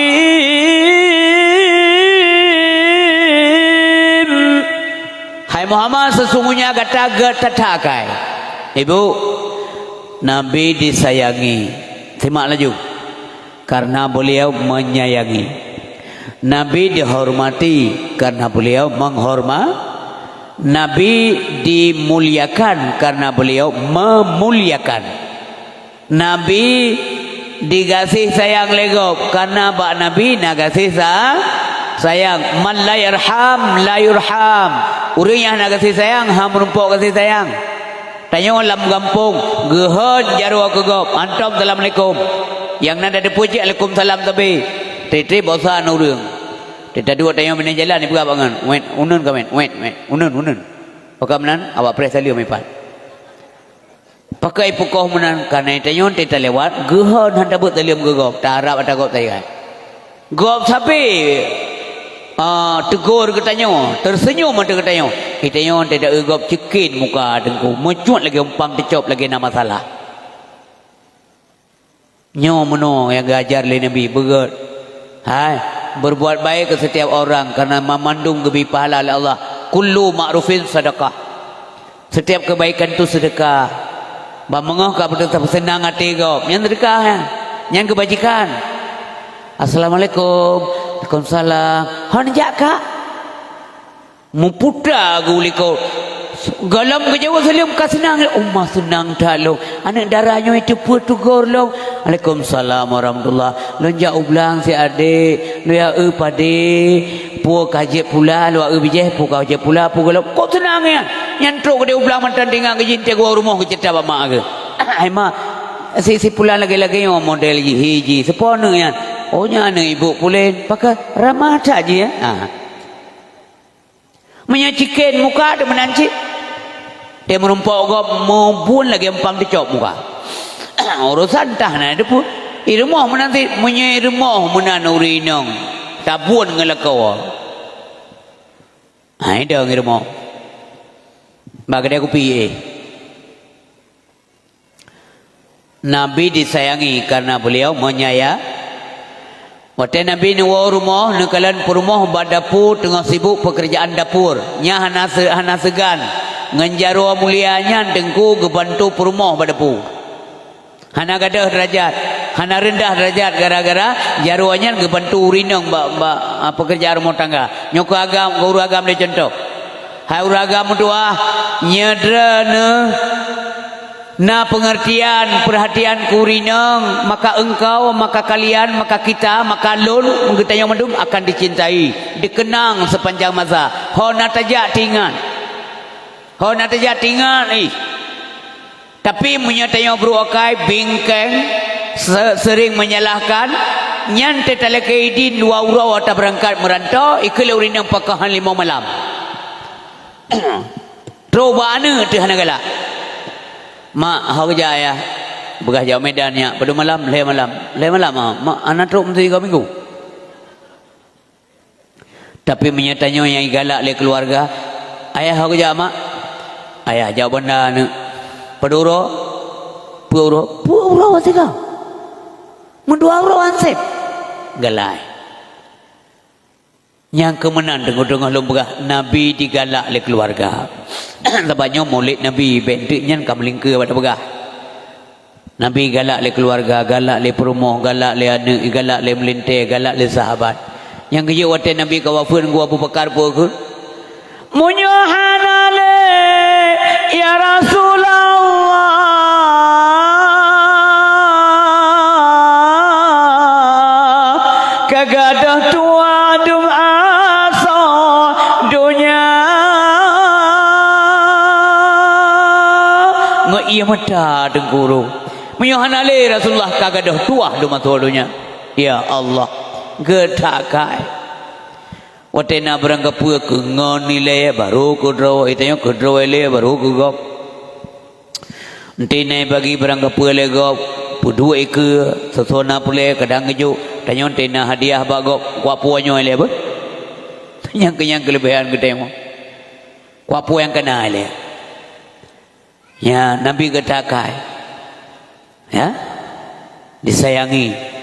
Hai Muhammad, sesungguhnya gata gét that-that akai. Ibu, Nabi disayangi. Simak laju. Karena beliau menyayangi. Nabi dihormati karena beliau menghorma-, Nabi dimuliakan karena beliau memuliakan. Nabi digaséh sayang lé gob, karena bak Nabi na gaséh sa-, sayang. Man la yarham, la yurham. Ureuëng nyang hana gaséh sayang, hana meurumpok gaséh sayang. Tanyoe lam gampông, geuhon jaroe keu gob, hantom assalamualaikum. Nyang na tateupeue cit alaikumsalam sabe. Trép-trép bosan ureuëng. Teuka duek tanyoe binéh jalan, ipeugah bak ngon, "Wet, uneun ka, wet, wet, wet, uneun, uneun." Pakon meunan, awak preh saleuem ipat. Pakon ipukoh meunan, kareuna tanyoe teuka lewat, geuhon han tabeuet saleuem keu gob, taharab atra gob tayai. Gob sabe, ah, teugor geutanyoe, teuseunyum ateueh geutanyoe. Geutanyoe teuka gob ceuken muka teungku, meucut lagée umpang teucôb lagée na masalah. Nyoe meunoe nyang geuajar lé Nabi, beugét. Hai, berbuat baik keu setiap orang, karena mamandum geubri pahala lé Allah. Kullu ma'rufin sadaqah. Setiap kebaikan tu sedekah. Ban meungoh ka beuteupeue seunang até gob, nyan sedekah nyan. Nyan keubajikan. Assalamualaikum. Waalaikumsalam. Hon jak ka. Meuputa geuh likot. Gohlom geujaweueb saleuem ka seunang, "Uma seunang that lôn. Aneuëk dara nyoe teupeue teugor lôn." "Waalaikumsalam warahmatullah. Lôn jak u blang si adék. Lôn jak eu padé. Peue ka jeuet pula, lôn eu bijéh, peue ka jeuet pula, peue gohlom." Kok seunang nyan? Nyan trok keudeh u blang mantong teuingat geujih teugoe rumoh geuceurita bak mak geuh. "Hai mak, si, si pulan lagée-lagée nyoe model jih, hi jih. Soe po aneuëk nyan?" "Oh, nyan aneuëk ibu pulen." "Pakon ramah that jih, ya?" Ah. Meunyoe ciken muka deuh meunan cit. Dia meurumpok gob meubuon lagée umpang teucôb muka. Urosan tah na deupeu. I rumoh meunan cit, meunyoe i rumoh meunan ureuëng inong, tabuon ngon lakoe. Hai dong i rumoh. Bak keudè kupi, eh. Nabi disayangi karena beliau menyaya-, watée Nabi neuwoe u rumoh, neukalon peurumoh bak dapu teungoh sibuk pekerjaan dapur. Nyan hana se-, hana seugan ngon jaroe mulia nyan teungku geubantu peurumoh bak dapu. Hana gadôh deurajat, hana reundah deurajat gara-gara jaroe nyan geubantu ureuëng inong bak, bak, ah, pekerjaan rumoh tangga. Nyoe keu agam, keu ureuëng agam lé cuntoh. Hai ureuëng agam meutuah, nyoe droeneuh na pengertian, perhatian keu ureuëng inong, maka engkau, maka kalian, maka kita, maka lôn, geutanyoe mandum akan dicintai, dikenang sepanjang masa. Hana tajak teuingat. Hana tajak teuingat, ih. Tapi meunyoe tanyoe brôk akai, bingkeng, se-, sering menyalahkan, nyan teutalakée idin dua uroe ata beurangkat meuranto, ikeu lé ureuëng inong pakoh han limong malam. Trok bak aneuëk teuh hana galak. "Mak, ho geujak ayah." "Beugah jak Medan nyak." "Padum malam?" "Lhée malam." "Lhée malam, ah?" "Mak, hana trok meusigoe minggu." Tapi meunyoe tanyoe nyang igalak lé keuluwarga, "Ayah, ho geujak, Mak?" "Ayah jak banda, aneuëk." "Padum uroe?" "Peuet uroe." "Peuet uroe sigoe?" "Meudua uroe han sép." Galak. Nyang keu meunan teungoh-teungoh lôn peugah, Nabi digalak lé keuluwarga. Sabab nyoe Maulid Nabi, bék teuk nyan ka meulingkeue bak tapeugah. Nabi galak lé keuluwarga, galak lé peurumoh, galak lé aneuëk, galak lé meulintée, galak lé sahabat. Nyang geujeuet watée Nabi ka wafeuet ngon Abu Bakar peue kheun? "Meunyoe hana lé, ya Rasulullah, ka gadôh tuha dum ié mata Teungku. Meunyoe hana lé Rasulullah ka gadôh tuah dum ateueh donya. Ya Allah, geutakai. Watée na barang kapeue keu ngon ilée, barô keu droe, itanyoe keu droe ilée, barô keu gob. Enteuk na bagi barang kapeue lé gob, peuduek ikeue, soe-soe na puléh, kadang geujok, tanyoe enteuk na hadiah bak gob, kuak peue nyoe lé beuh? Nyang keu nyang keuleubehan geutanyoe. Kuak peue nyang kana lé? Ya, Nabi geutakai. Ya? Disayangi.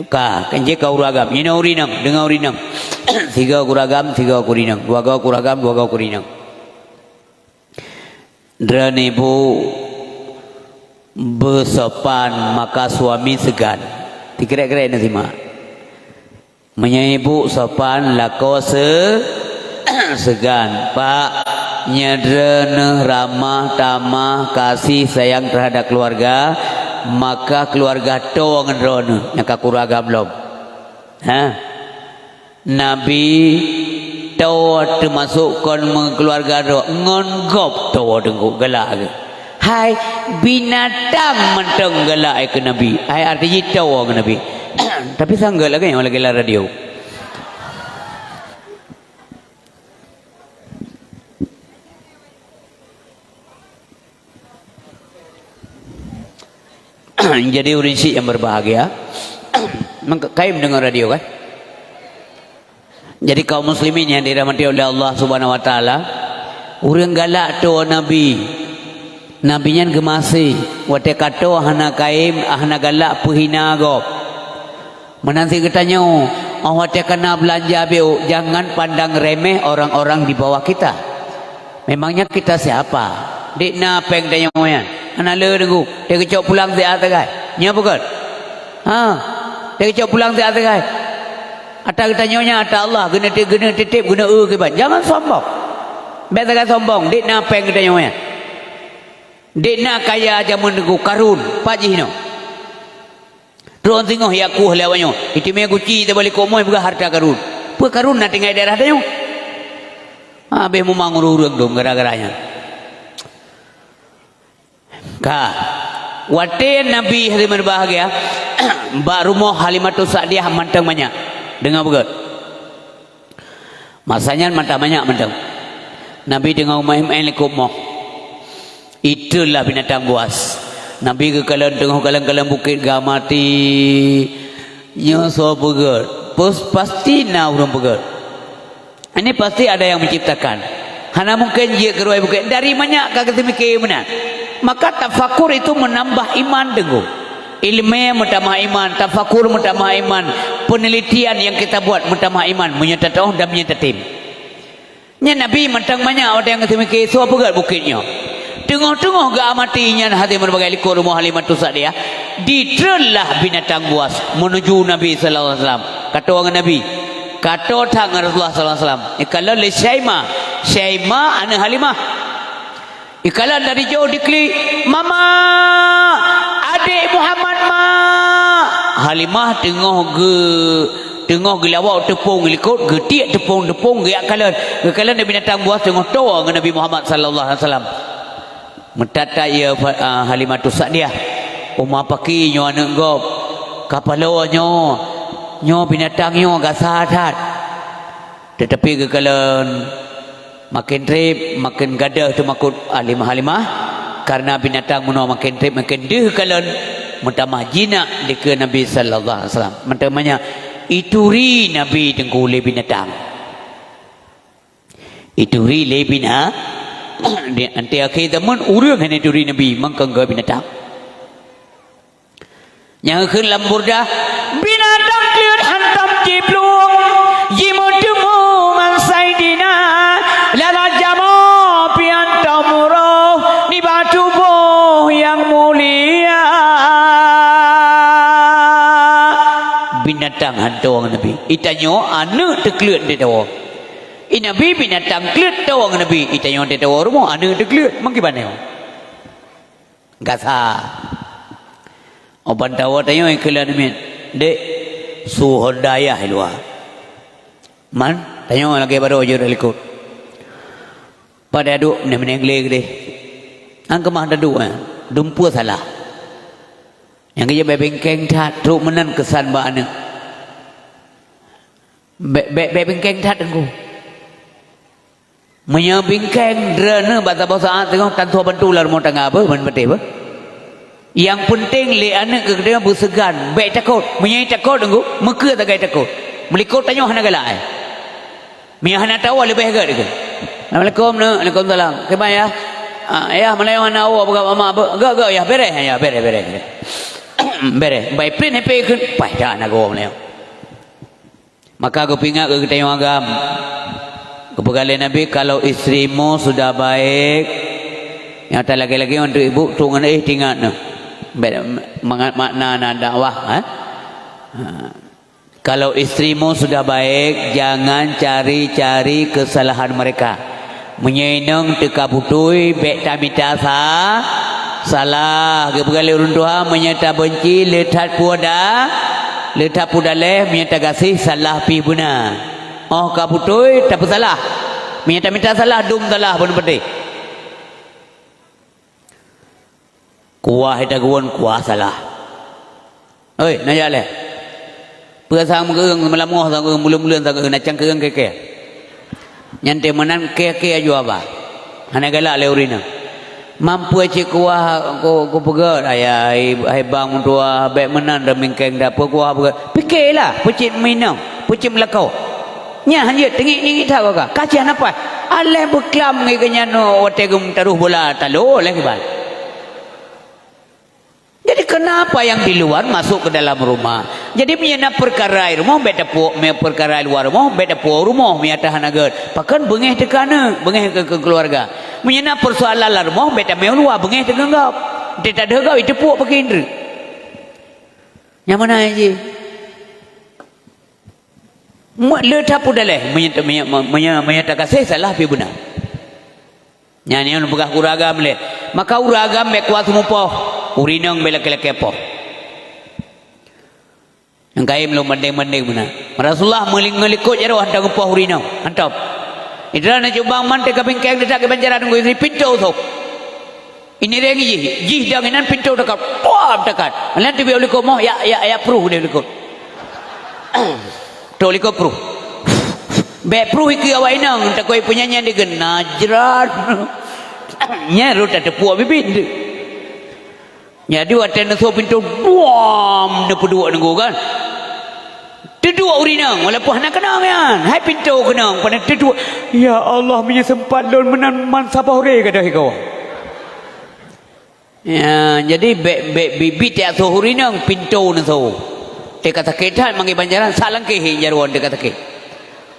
Ka, kan jih ka ureueng agam. Inoe ureueng inong, deungoe ureueng inong. Sigoe ureueng agam, sigoe ureueng inong. Dua goe ureueng agam, dua goe ureueng inong. Droeneuh ibu beusopan maka suami seugan. Tikrek-krek na simak. Meunyoe ibu sopan lakoe se-, seugan, Pak, nyoe droeneuh ramah tamah kasih sayang terhadap keluarga, maka keluarga toe ngon droeneuh nyang ka kureueng agam lom. Ha? Nabi toe teumasok kon meukeuluarga droe, ngon gob toe Teungku galak geuh. Hai, binatang mantong galak keu Nabi. Hai, arti jih toe ngon Nabi. Tapi sanggeut lagée nyoe lagée lam radio. Jadi ureueng syiek nyang berbahagia, mangka kayém deungoe radio kan? Jadi kaum muslimin yang dirahmati oleh Allah Subhanahu wa taala, ureueng galak toe Nabi, Nabi nyan geumaséh, watée ka toe hana kayém, hana galak peuhina gob. Meunan cit geutanyoe, óh watée kana beulanja biôh, jangan pandang remeh orang-orang di bawah kita. Memangnya kita siapa? Dek na péng tanyoe nyan. Hana le Teungku, teuh geucok pulang siat sagai. Nyoe peugét. Ha, teuh geucok pulang siat sagai. Ata geutanyoe nyan ata Allah, geuneuteup, geuneutitip, geuneue kiban. Jangan sombong. Bék sagai sombong, dek na péng geutanyoe nyan. Dek na kaya jameun Teungku, Karun, pat jih nyoe. Droe singoh yaku lé awak nyoe. Itimé guci teubalikot moe peugah harta Karun. Peue Karun na tinggai daerah tanyoe? Habéh mumang ureueng-ureueng dum gara-gara nyan. Ka. Watée Nabi hase meubahagia, bak rumoh Halimatus Sa'diyah mantong manyak. Deungoe beugét. Masa nyan mantong manyak mantong. Nabi teungoh meu'én-meu'én likot moh. Itrön lah binatang buas. Nabi geukalon teungoh kalon-kalon bukét geuamati. Nyoe soe peugét? Pus-, pasti na ureuëng peugét. Ini pasti ada yang menciptakan. Hana mungken jeuet keurôi bukét. Dari manyak ka geuteumike meunan. Maka tafakur itu menambah iman teungku. Ileumé meutamah iman, tafakur meutamah iman, penelitian yang kita buat meutamah iman, meunyoe tatoh dan meunyoe tatem. Nyan Nabi mantong manyak watée nyang geuteumike soe peugét bukét nyoe. Teungoh-teungoh geuamati nyan hase meubagai likot rumoh Halimatus Sa'diyah, ditrön lah binatang buas meunuju Nabi sallallahu alaihi wasallam. Kato ngon Nabi, kato that ngon Rasulullah sallallahu alaihi wasallam. Ikalon lé Syaimah, Syaimah aneuëk Halimah. Ikalon dari jauh diklik, "Mama, adek Muhammad, Mak!" Halimah teungoh geu-, teungoh geulawok teupông likot, geutiek teupông-teupông, geujak kalon. Geukalon di binatang buas teungoh toe ngon Nabi Muhammad sallallahu alaihi wasallam. Meutat-tat ya Fa-, ah, Halimatus Sa'diyah, "Uma paki nyoe aneuëk gob, kapalo nyoe, nyoe binatang nyoe gasa that." Teutapi geukalon makin treb, makin gadôh teumakot Halimah-Halimah, kareuna binatang meunoe makin treb, makin deuh kalon, meutamah jinak dikeue Nabi sallallahu alaihi wasallam. Mantong manyak ituri Nabi teungku lé binatang. Ituri lé bina-, di, anti akhé zaman ureuëng hana ituri Nabi, mangkang keu binatang. Nyang kheun lam Burdah, "Binatang kleuet hantom jiplueng, jimeuteumé ngon Saidina, lam jamoe pian tom uroe, nibak tuboh nyang mulia." Binatang hantom Nabi. Itanyoe aneuëk teukleuet di tawoe. I Nabi binatang kleuet tawoe Nabi. Itanyoe di tawoe rumoh aneuëk teukleuet. Mangki baneu. Gasa. Oban tawoe tanyoe keulan miet, "Dek, su Honda yah i luwa." Man, tanyoe lagée barô jeuet likot. Pada duek meunéng-meunéng glé geude. An keumah taduek, eh. dumpeue salah. Nyang keujeuet bèk bingkeng that, trok meunan keusan bak aneuk. Bèk, bèk, bèk bingkeng that, Teungku. Meunyoe bingkeng, droeneuh bak saboh saát teungoh tantoe bantu lam rumoh tangga beuh, ban patéh beuh. Nyang peunteng lé aneuk keu geutanyoe beuseugan, bèk takot. Meunyoe takot, Teungku, meukeue sagai takot. Meulikot tanyoe hana galak, eh. Meunyoe hana tawoe leubeh gèt keu. "Assalamualaikum, Neuk." "Waalaikumsalam." "Kiban, Yah?" "Ah, Yah, meunyoe hana woe peugah mama beuh." "Gèt, gèt, Yah, bèrèh, Yah, bèrèh, bèrèh, bèrèh." Bèrèh. Bai print H P kheun, paih that na goe meunyoe. Maka geupeuingat keu geutanyoe agam. Geupeugah lé Nabi, "Kalau istrimu sudah baik," nyata lagèe-lagèe ngon ibu, tu ngon eh tingat nyoe. Bèk mangat makna na dakwah, eh? Ha. "Kalau istrimu sudah baik, jangan cari-cari kesalahan mereka." Meunyoe inong teuka beutôi, bèk tamita sa-, salah. Geupeugah lé ureueng tuha, meunyoe tabeunci, le that peue da-, le that peue daleh, meunyoe tagaséh, salah pih beuna. Óh ka beutôi, tapeusalah. Meunyoe tamita salah, dum salah, beuna peudeh. Kuah ita geuwon, kuah salah. Oi, na jak lé. Peue sang meukeung, meulam moh sang meukeung, buleuen-buleuen sang meukeung, na cangkeung keu kèe. Nyan teuh meunan kèe-kèe aju haba. Hana galak lé ureueng inong. Mampu cit kuah ku, kupeugèt, "Ayah, hai, hai bang meutuah, bèk meunan dah mingkeng dah, peue kuah peugèt." Pike lah, peucit meuinong, peucit meulakau. Nyan hanjeuet teungiek-ngiek that gata. Ka cit hana paih. Aléh beuklam ngon geuhnyan watèe geumeutarôh bola talo lé kiban. Jadi, kenapa yang di luar masuk ke dalam rumah? Jadi, meunyoe na peukara i rumoh, bèk tapeubuet, meunyoe peukara i luwa rumoh, bèk tapeubuet u rumoh, meunyoe ata hana gèt. Pakon beungèh teuka aneuk, beungèh keu, keu keuluwarga. Meunyoe na peusoalan lam rumoh, bèk tamè u luwa, beungèh teuka gob. Teuka deuh gob, iteupeue pakon indri. Nyang mana jih? Mu-, le tapeudaléh, meunyoe, meunyoe, meunyoe, meunyoe tagaséh, salah pih beuna. Nyan nyang lôn peugah keu ureueng agam lé. Maka ureueng agam bèk kuat seumeupôh, ureueng inong bèk lakèe-lakèe pôh. Nyang kayém lôn bandeng-bandeng meunan. Rasulullah meuling-, meulikot jaroe hantom geupôh ureueng inong, hantom. Idra na cubang man teuka bingkeng teutak keu banjaran nunggu istri pintoe sôh. Ini reng jih, jih dang inan pintoe teuka, puam teuka. Lan teubiet u likot moh, yak, yak, yak pruh deh u likot. Trok likot pruh. Bèk pruh ikeue awak inong, takoi peunyanyian dikeue, "Najran." Nyan rot tateupeue bibit. Jadi watèe neusoe pintoe, buam, neupeuduek nunggu kan. Teuduek ureueng inong, walaupun hana keunong nyan. Hai pintoe keunong, pane teuduek. Ya Allah, meunyoe seumpat lôn meunan man saboh ré gadôh ikoe. Ya, jadi bèk, bèk bibit jak soh ureueng inong, pintoe neusoe. Teuka sakét that manggé banjaran, sak langkéh jaroe teuka sakét.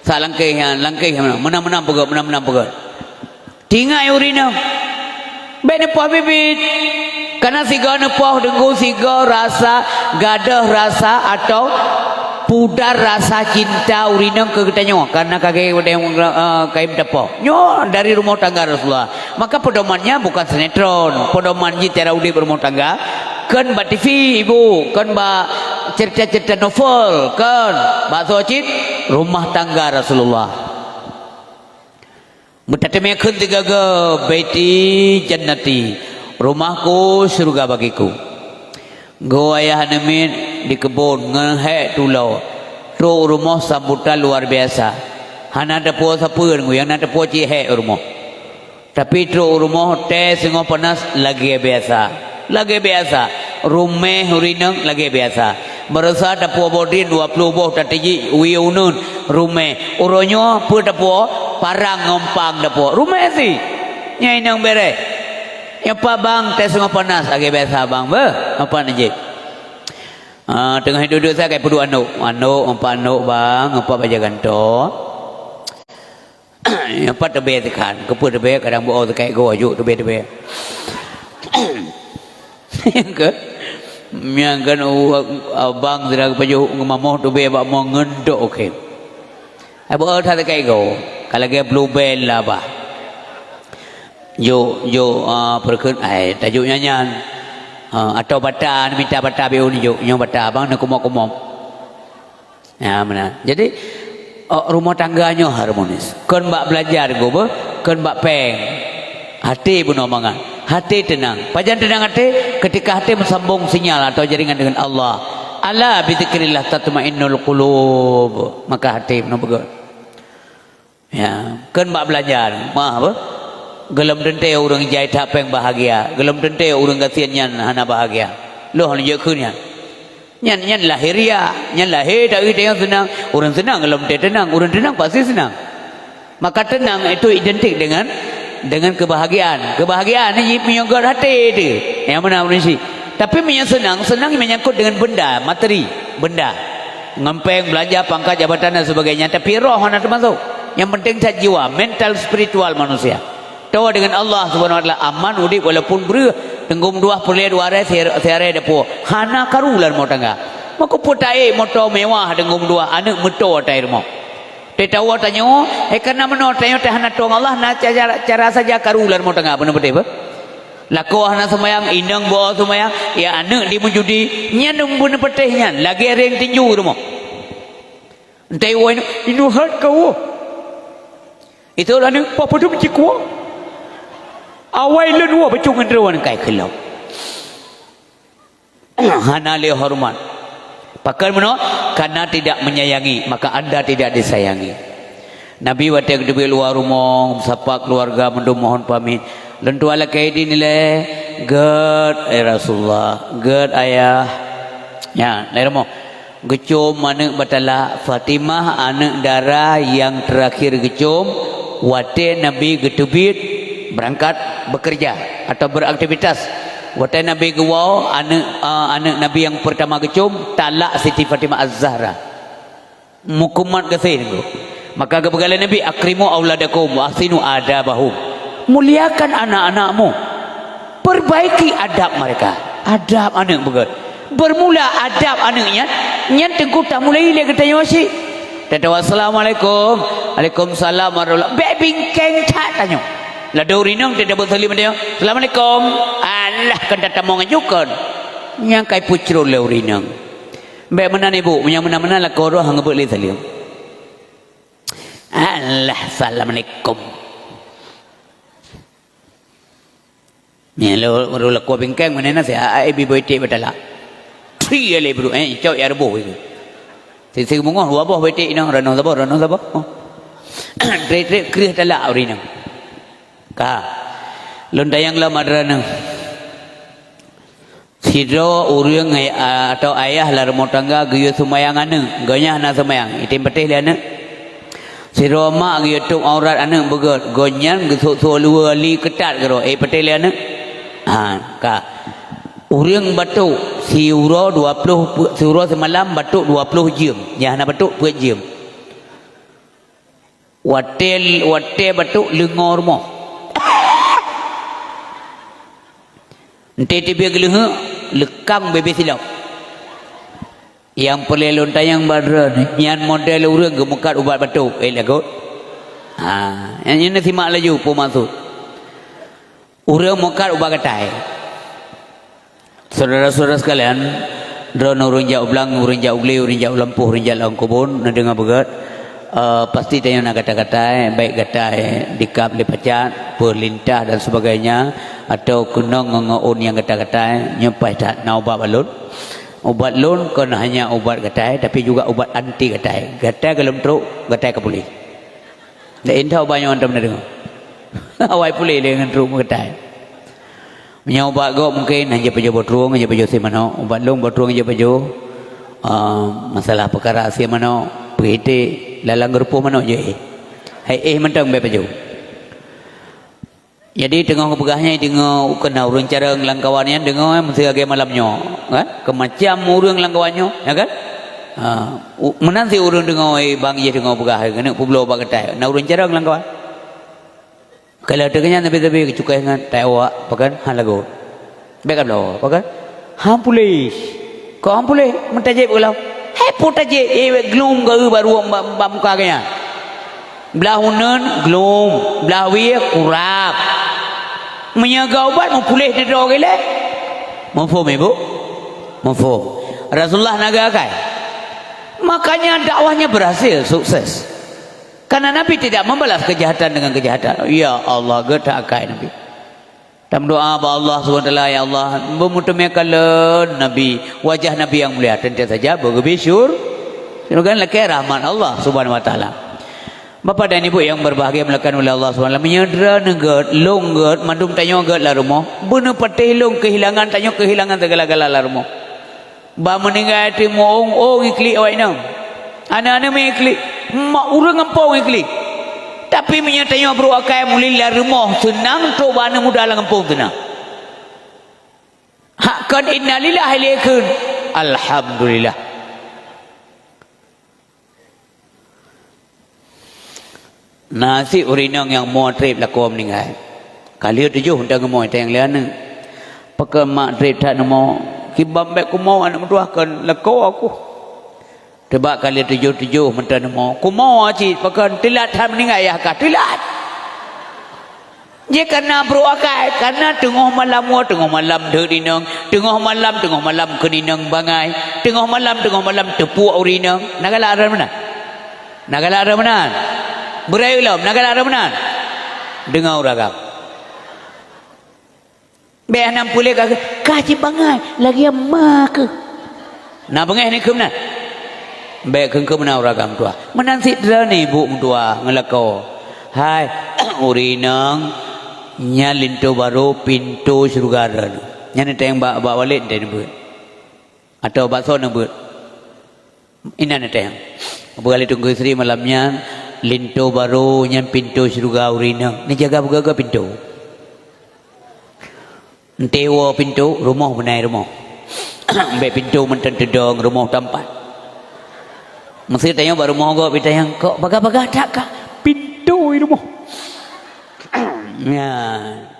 Sak langkéh nyan, langkéh nyan, meunan-meunan peugèt, meunan-meunan peugèt. Tinggai ureueng inong. Bèk neupoh bibit. Kareuna sigoe neupoh deungon sigoe rasa, gadôh rasa atau pudar rasa cinta ureueng inong keu geutanyoe. Kareuna ka gèt, eh, kayém tapoh. Nyoe dari rumoh tangga Rasulullah. Maka pedomannya bukan sinetron. Pedoman jih cara udép rumoh tangga. Kon bak T V, Ibu. Kon bak cerita-cerita novel. Kon. Bak soe cit? Rumah tangga Rasulullah. Beutateumé kheun sigaga, "Baiti jannati, rumahku syeuruga bagiku." Goe ayah aneuk miet di keubon ngon hék tulo. Trok u rumoh sambutan luar biasa. Hana teupeue sapeue, nyang na teupeue cit hék u rumoh. Tapi trok u rumoh teh singoh panas lagèe biasa. Lagèe biasa, ruméh ureueng inong lagèe biasa. Baroesa tapuwoe bodin dua ploh boh tateujiek wie uneun ruméh. Uroe nyoe peue tapuwoe parang ngon pang tapuwoe. Ruméh sit. Nyan inong bèrèh. Nyoe pat bang teh singoh panas lagèe biasa bang beuh. Apa neujép? Ah, teungoh duek-duek sagai peuduek anok. Anok, empat anok bang, empat bajèe gantoe. Apa teubèe teukan? Keupeue teubèe? Kadang beuo teukai goe juk teubèe-teubèe. Ke? Nyang kan u, abang sira geupajoh ngon mamoh teubèe bak mo ngeundok, oke. Ai beuo that teukai goe. Ka lagèe blue bell lah bah. Juk, juk, ah, peureukeut, ai, tajuk nyan nyan. Ah, atau bata, mita bata biu ni juk. Nyoe bata, bang, neukumok-kumok. Ya, meunan. Jadi, oh, rumoh tangga nyoe harmonis. Kon bak beulanja gobeh, kon bak péng. Até bunoe mangat. Até teunang. Pajan teunang até? Keutika até meusambong sinyal atau jaringan deungon Allah. "Ala bizikrillah tatmainnul qulub." Maka até meunan beugét. Ya, kon bak beulanja, meuah beuh. Gohlom teuntée ureuëng jai that péng bahagia, gohlom teuntée ureuëng gasien nyan hana bahagia. Lôn jeuet kheun nyan. Nyan, nyan lahiriah, nyan lahé dari nyang seunang. Ureuëng seunang gohlom teuntée teunang, ureuëng teunang pasti seunang. Maka teunang itu identik dengan, dengan kebahagiaan. Kebahagiaan ni meunyoe gét até teuh. Nyang meunan ureuëng syiek. Tapi meunyoe seunang, seunang menyangkut dengan benda, materi, benda. Ngon péng, beulanja, pangkat, jabatan dan sebagainya, tapi roh hana teumasok. Nyang penting that jiwa, mental spiritual manusia. Toe deungon Allah Subhanahu Wa Taala, aman udép walaupun breueh, teunggong dua peureulée dua arée, si-, siarée dapu. Hana karu lam rumoh tangga. Meukeupeu taék moto mewah teunggong dua, aneuëk meuto atai rumoh. Teuh tawoe tanyoe, eh, kareuna meunoe tanyoe teuh hana tueng Allah, na cara, cara saja karu lam rumoh tangga, beuna beutôi beuh? Lakoe hana seumayang, inong beu seumayang, ya aneuëk di meujudi, nyan dum beuna peutéh nyan, lagée rieng tinju rumoh. Entah iwoe inoe, inoe hat ka woe. Itu aneuëk, "Papa tu meucik woe." Awai lôn woe bacut ngon droe nyan kai keulok. Hana lé hormat. Pakon meunoe? Karena tidak menyayangi, maka anda tidak disayangi. Nabi watée geuteubiet luwa rumoh, sapa keuluwarga mandum mohon pamit. Lôn tuan lakée idin ilée, "Gét, eh Rasulullah, gét ayah." Nyan, lhée rumoh. Geucom aneuëk bak talak, Fatimah aneuëk dara nyang teurakhir geucom watée Nabi geuteubiet beurangkat beukeureuja atau beuraktivitas. Watée Nabi geuwoe, aneuëk, eh, aneuëk Nabi nyang peurtama geucom, talak Siti Fatimah Az-Zahra. Meukumat gaséh teungku. Maka geupeugah lé Nabi, "Akrimu auladakum wa ahsinu adabahum." Muliakan anak-anakmu. Perbaiki adab mereka. Adab aneuëk beugét. Bermula adab aneuëk nyan, nyan teungku tamulai lé geutanyoe syiek. Tatawa, "Assalamualaikum." "Waalaikumsalam warahmatullah." Bék bingkeng that tanyoe. Ladôm ureuëng inong teutabeuet salim tanyoe, "Assalamualaikum." Alah, kan tatamong ajukan. Nyang kai pucrol lé ureuëng inong. Bék meunan ibu, meunyoe meunan-meunan lakoe droe hana beuet lé salim. Alah, assalamualaikum. Nyan lo, lo lakoe bingkeng meunan na, si ai bi boh iték bak talak. Tri lé bru, eh, cok ya reuboh itu. Sisi beungoh dua boh boh iték inong, ranoh saboh, ranoh saboh. Oh. Trek-trek kreueh talak ureuëng inong. Ka. Lôn tanyong lom adra nyoe. Sidroe ureuëng ay-, a-, atau ayah lam rumoh tangga geuyue seumayang aneuëk, gobnyan hana seumayang, item patéh lé aneuëk. Sidroe mak geuyue tôb aurat aneuëk beugét, gobnyan geusok-sok luweue li keutat keudroe, eh, patéh lé aneuëk. Ha, ka. Ureuëng batuk siuroe dua ploh pu-, siuroe simalam batuk dua ploh jeuem, nyang hana batuk peuet jeuem. Watée, watée batuk leungoe rumoh. Enté teubiet geuleuheuk, leukang bebe silop. Nyang peureulée lôn tanyong bak droeneuh, nyan model ureuëng geumeukat ubat batuk, eh, lagot? Ha, nyan, nyan simak laju peue maksud. Ureuëng meukat ubat gatai. Syedara-syedara sekalian, droeneuh ureuëng jak u blang, ureuëng jak u glé, ureuëng jak u lampôh, ureuëng jak lam keubon, neudeungoe beugét, eh, pasti tanyoe na gatai-gatai, baik gatai dikab lé pacat, peulintah dan sebagainya, atau keunong ngon, ngon ôn nyang gatai-gatai, nyoe paih that na ubat bak lôn. Ubat lôn kon hanya ubat gatai, tapi juga ubat anti gatai. Gatai gohlom trok, gatai ka puléh. Dak intat ubat nyoe antom na deungoe. Awai puléh lé ngon trok meugatai. Meunyoe ubat gob mungken hana jipajoh boh trueng, hana jipajoh sie manok. Ubat lôn boh trueng jipajoh. Ah, masalah peukara sie manok, peuhitek, lalang geurupoh manok jih. Hai éh mantong bèk pajoh. Jadi teungoh geupeugah nyan, deungoe keunan ureuëng carông lam kawan nyan deungoe, eh, meusti lagèe malam nyoe, kan? Keumacam ureuëng lam kawan nyoe, ya kan? Ha, u-, meunan sit ureuëng deungoe, eh, bang jih deungoe peugah, eh, keuneuk peubloe bak geutai. Na ureuëng carông lam kawan. Kalau teukeunyan sabe-sabe geucukai ngon tai awak, pakan? Han lagoe. Bèk kabloe, pakan? Han puléh. Kon han puléh, meutajép geulam. Hai peue tajép, eh, glum geu baru bak, bak muka geuh nyan. Blah uneuen glum, blah wie kurab. Meunyoe geu ubat meupuléh di droe geuh lé. Meuphom, Ibu? Meuphom. Rasulullah na geuakai. Makanya dakwahnya berhasil, sukses. Karena Nabi tidak membalas kejahatan dengan kejahatan. Ya Allah, geutak akai Nabi. Tameudoa bak Allah Subhanahu wa Taala, "Ya Allah, beumeuteumé kalon Nabi, wajah Nabi nyang mulia." Teuntèe saja beugeubri syur-, syurga lakèe rahmat Allah Subhanahu wa Taala. Bapak dan Ibu yang berbahagia, dimuliakan oleh Allah Subhanahu wa Taala, meunyoe droeneuh gèt, lôn gèt, mandum tanyoe gèt lam rumoh, beuneupatéh lôn keuhilangan, tanyoe keuhilangan sigala-gala lam rumoh. Bah meuninggai teuma ong-ong iklik awak inong. Aneuk-aneuk meuiklik, mak ureueng gampông iklik. Tapi meunyoe tanyoe brôk akai mulai lam rumoh seunang trôk bak aneuk muda lam gampông seunang. Hak kon innalillahi lé kheun, alhamdulillah. Na cit ureueng inong nyang mo trép lakoe meuninggai. Ka lheueh tujoh mantong geumo, teuh nyang lheueh aneuk. Pakon mak trép that neumo, kiban bèk kumo aneuk meutuah kon lakoe aku. Teuma ka lheueh tujoh-tujoh mantong neumo. Kumo cit pakon teulat that meuninggai yah ka teulat. Jih kana brôk akai, kana teungoh malam woe, teungoh malam deuh inong, teungoh malam, teungoh malam kheun inong bangai, teungoh malam, teungoh malam teupuek ureueng inong. Na galak droe meunan? Na galak droe meunan? Beurai ulôn, na galak droe meunan? Deungoe ureueng agam. Bèk hana peureulèe ka, ka jibangai, lagèe ma keuh. Na beungèh nibak keuh meunan? Bèk kheun-kheun meunan ureueng agam tuha. Meunan cit droeneuh ibu meutuah ngon lakoe. Hai, ureueng inong, nyan linto barô pintoe syeuruga droeneuh. Nyan neutanyong bak, bak Walid neutanyong neubeuet. Atawa bak soe neubeuet. Inan neutanyong. Beugah lé Teungku Yusri malam nyan, linto barô nyan pintoe syeuruga ureueng inong. Neujaga beugöt-göt pintoe. Enteuk woe pintoe, rumoh beunai rumoh. Bèk pintoe mantong teudong, rumoh tampat. Meusé tanyong bak rumoh gob, tanyong, "Kok bagah-bagah that kah?" Pintoe rumoh. Nyan.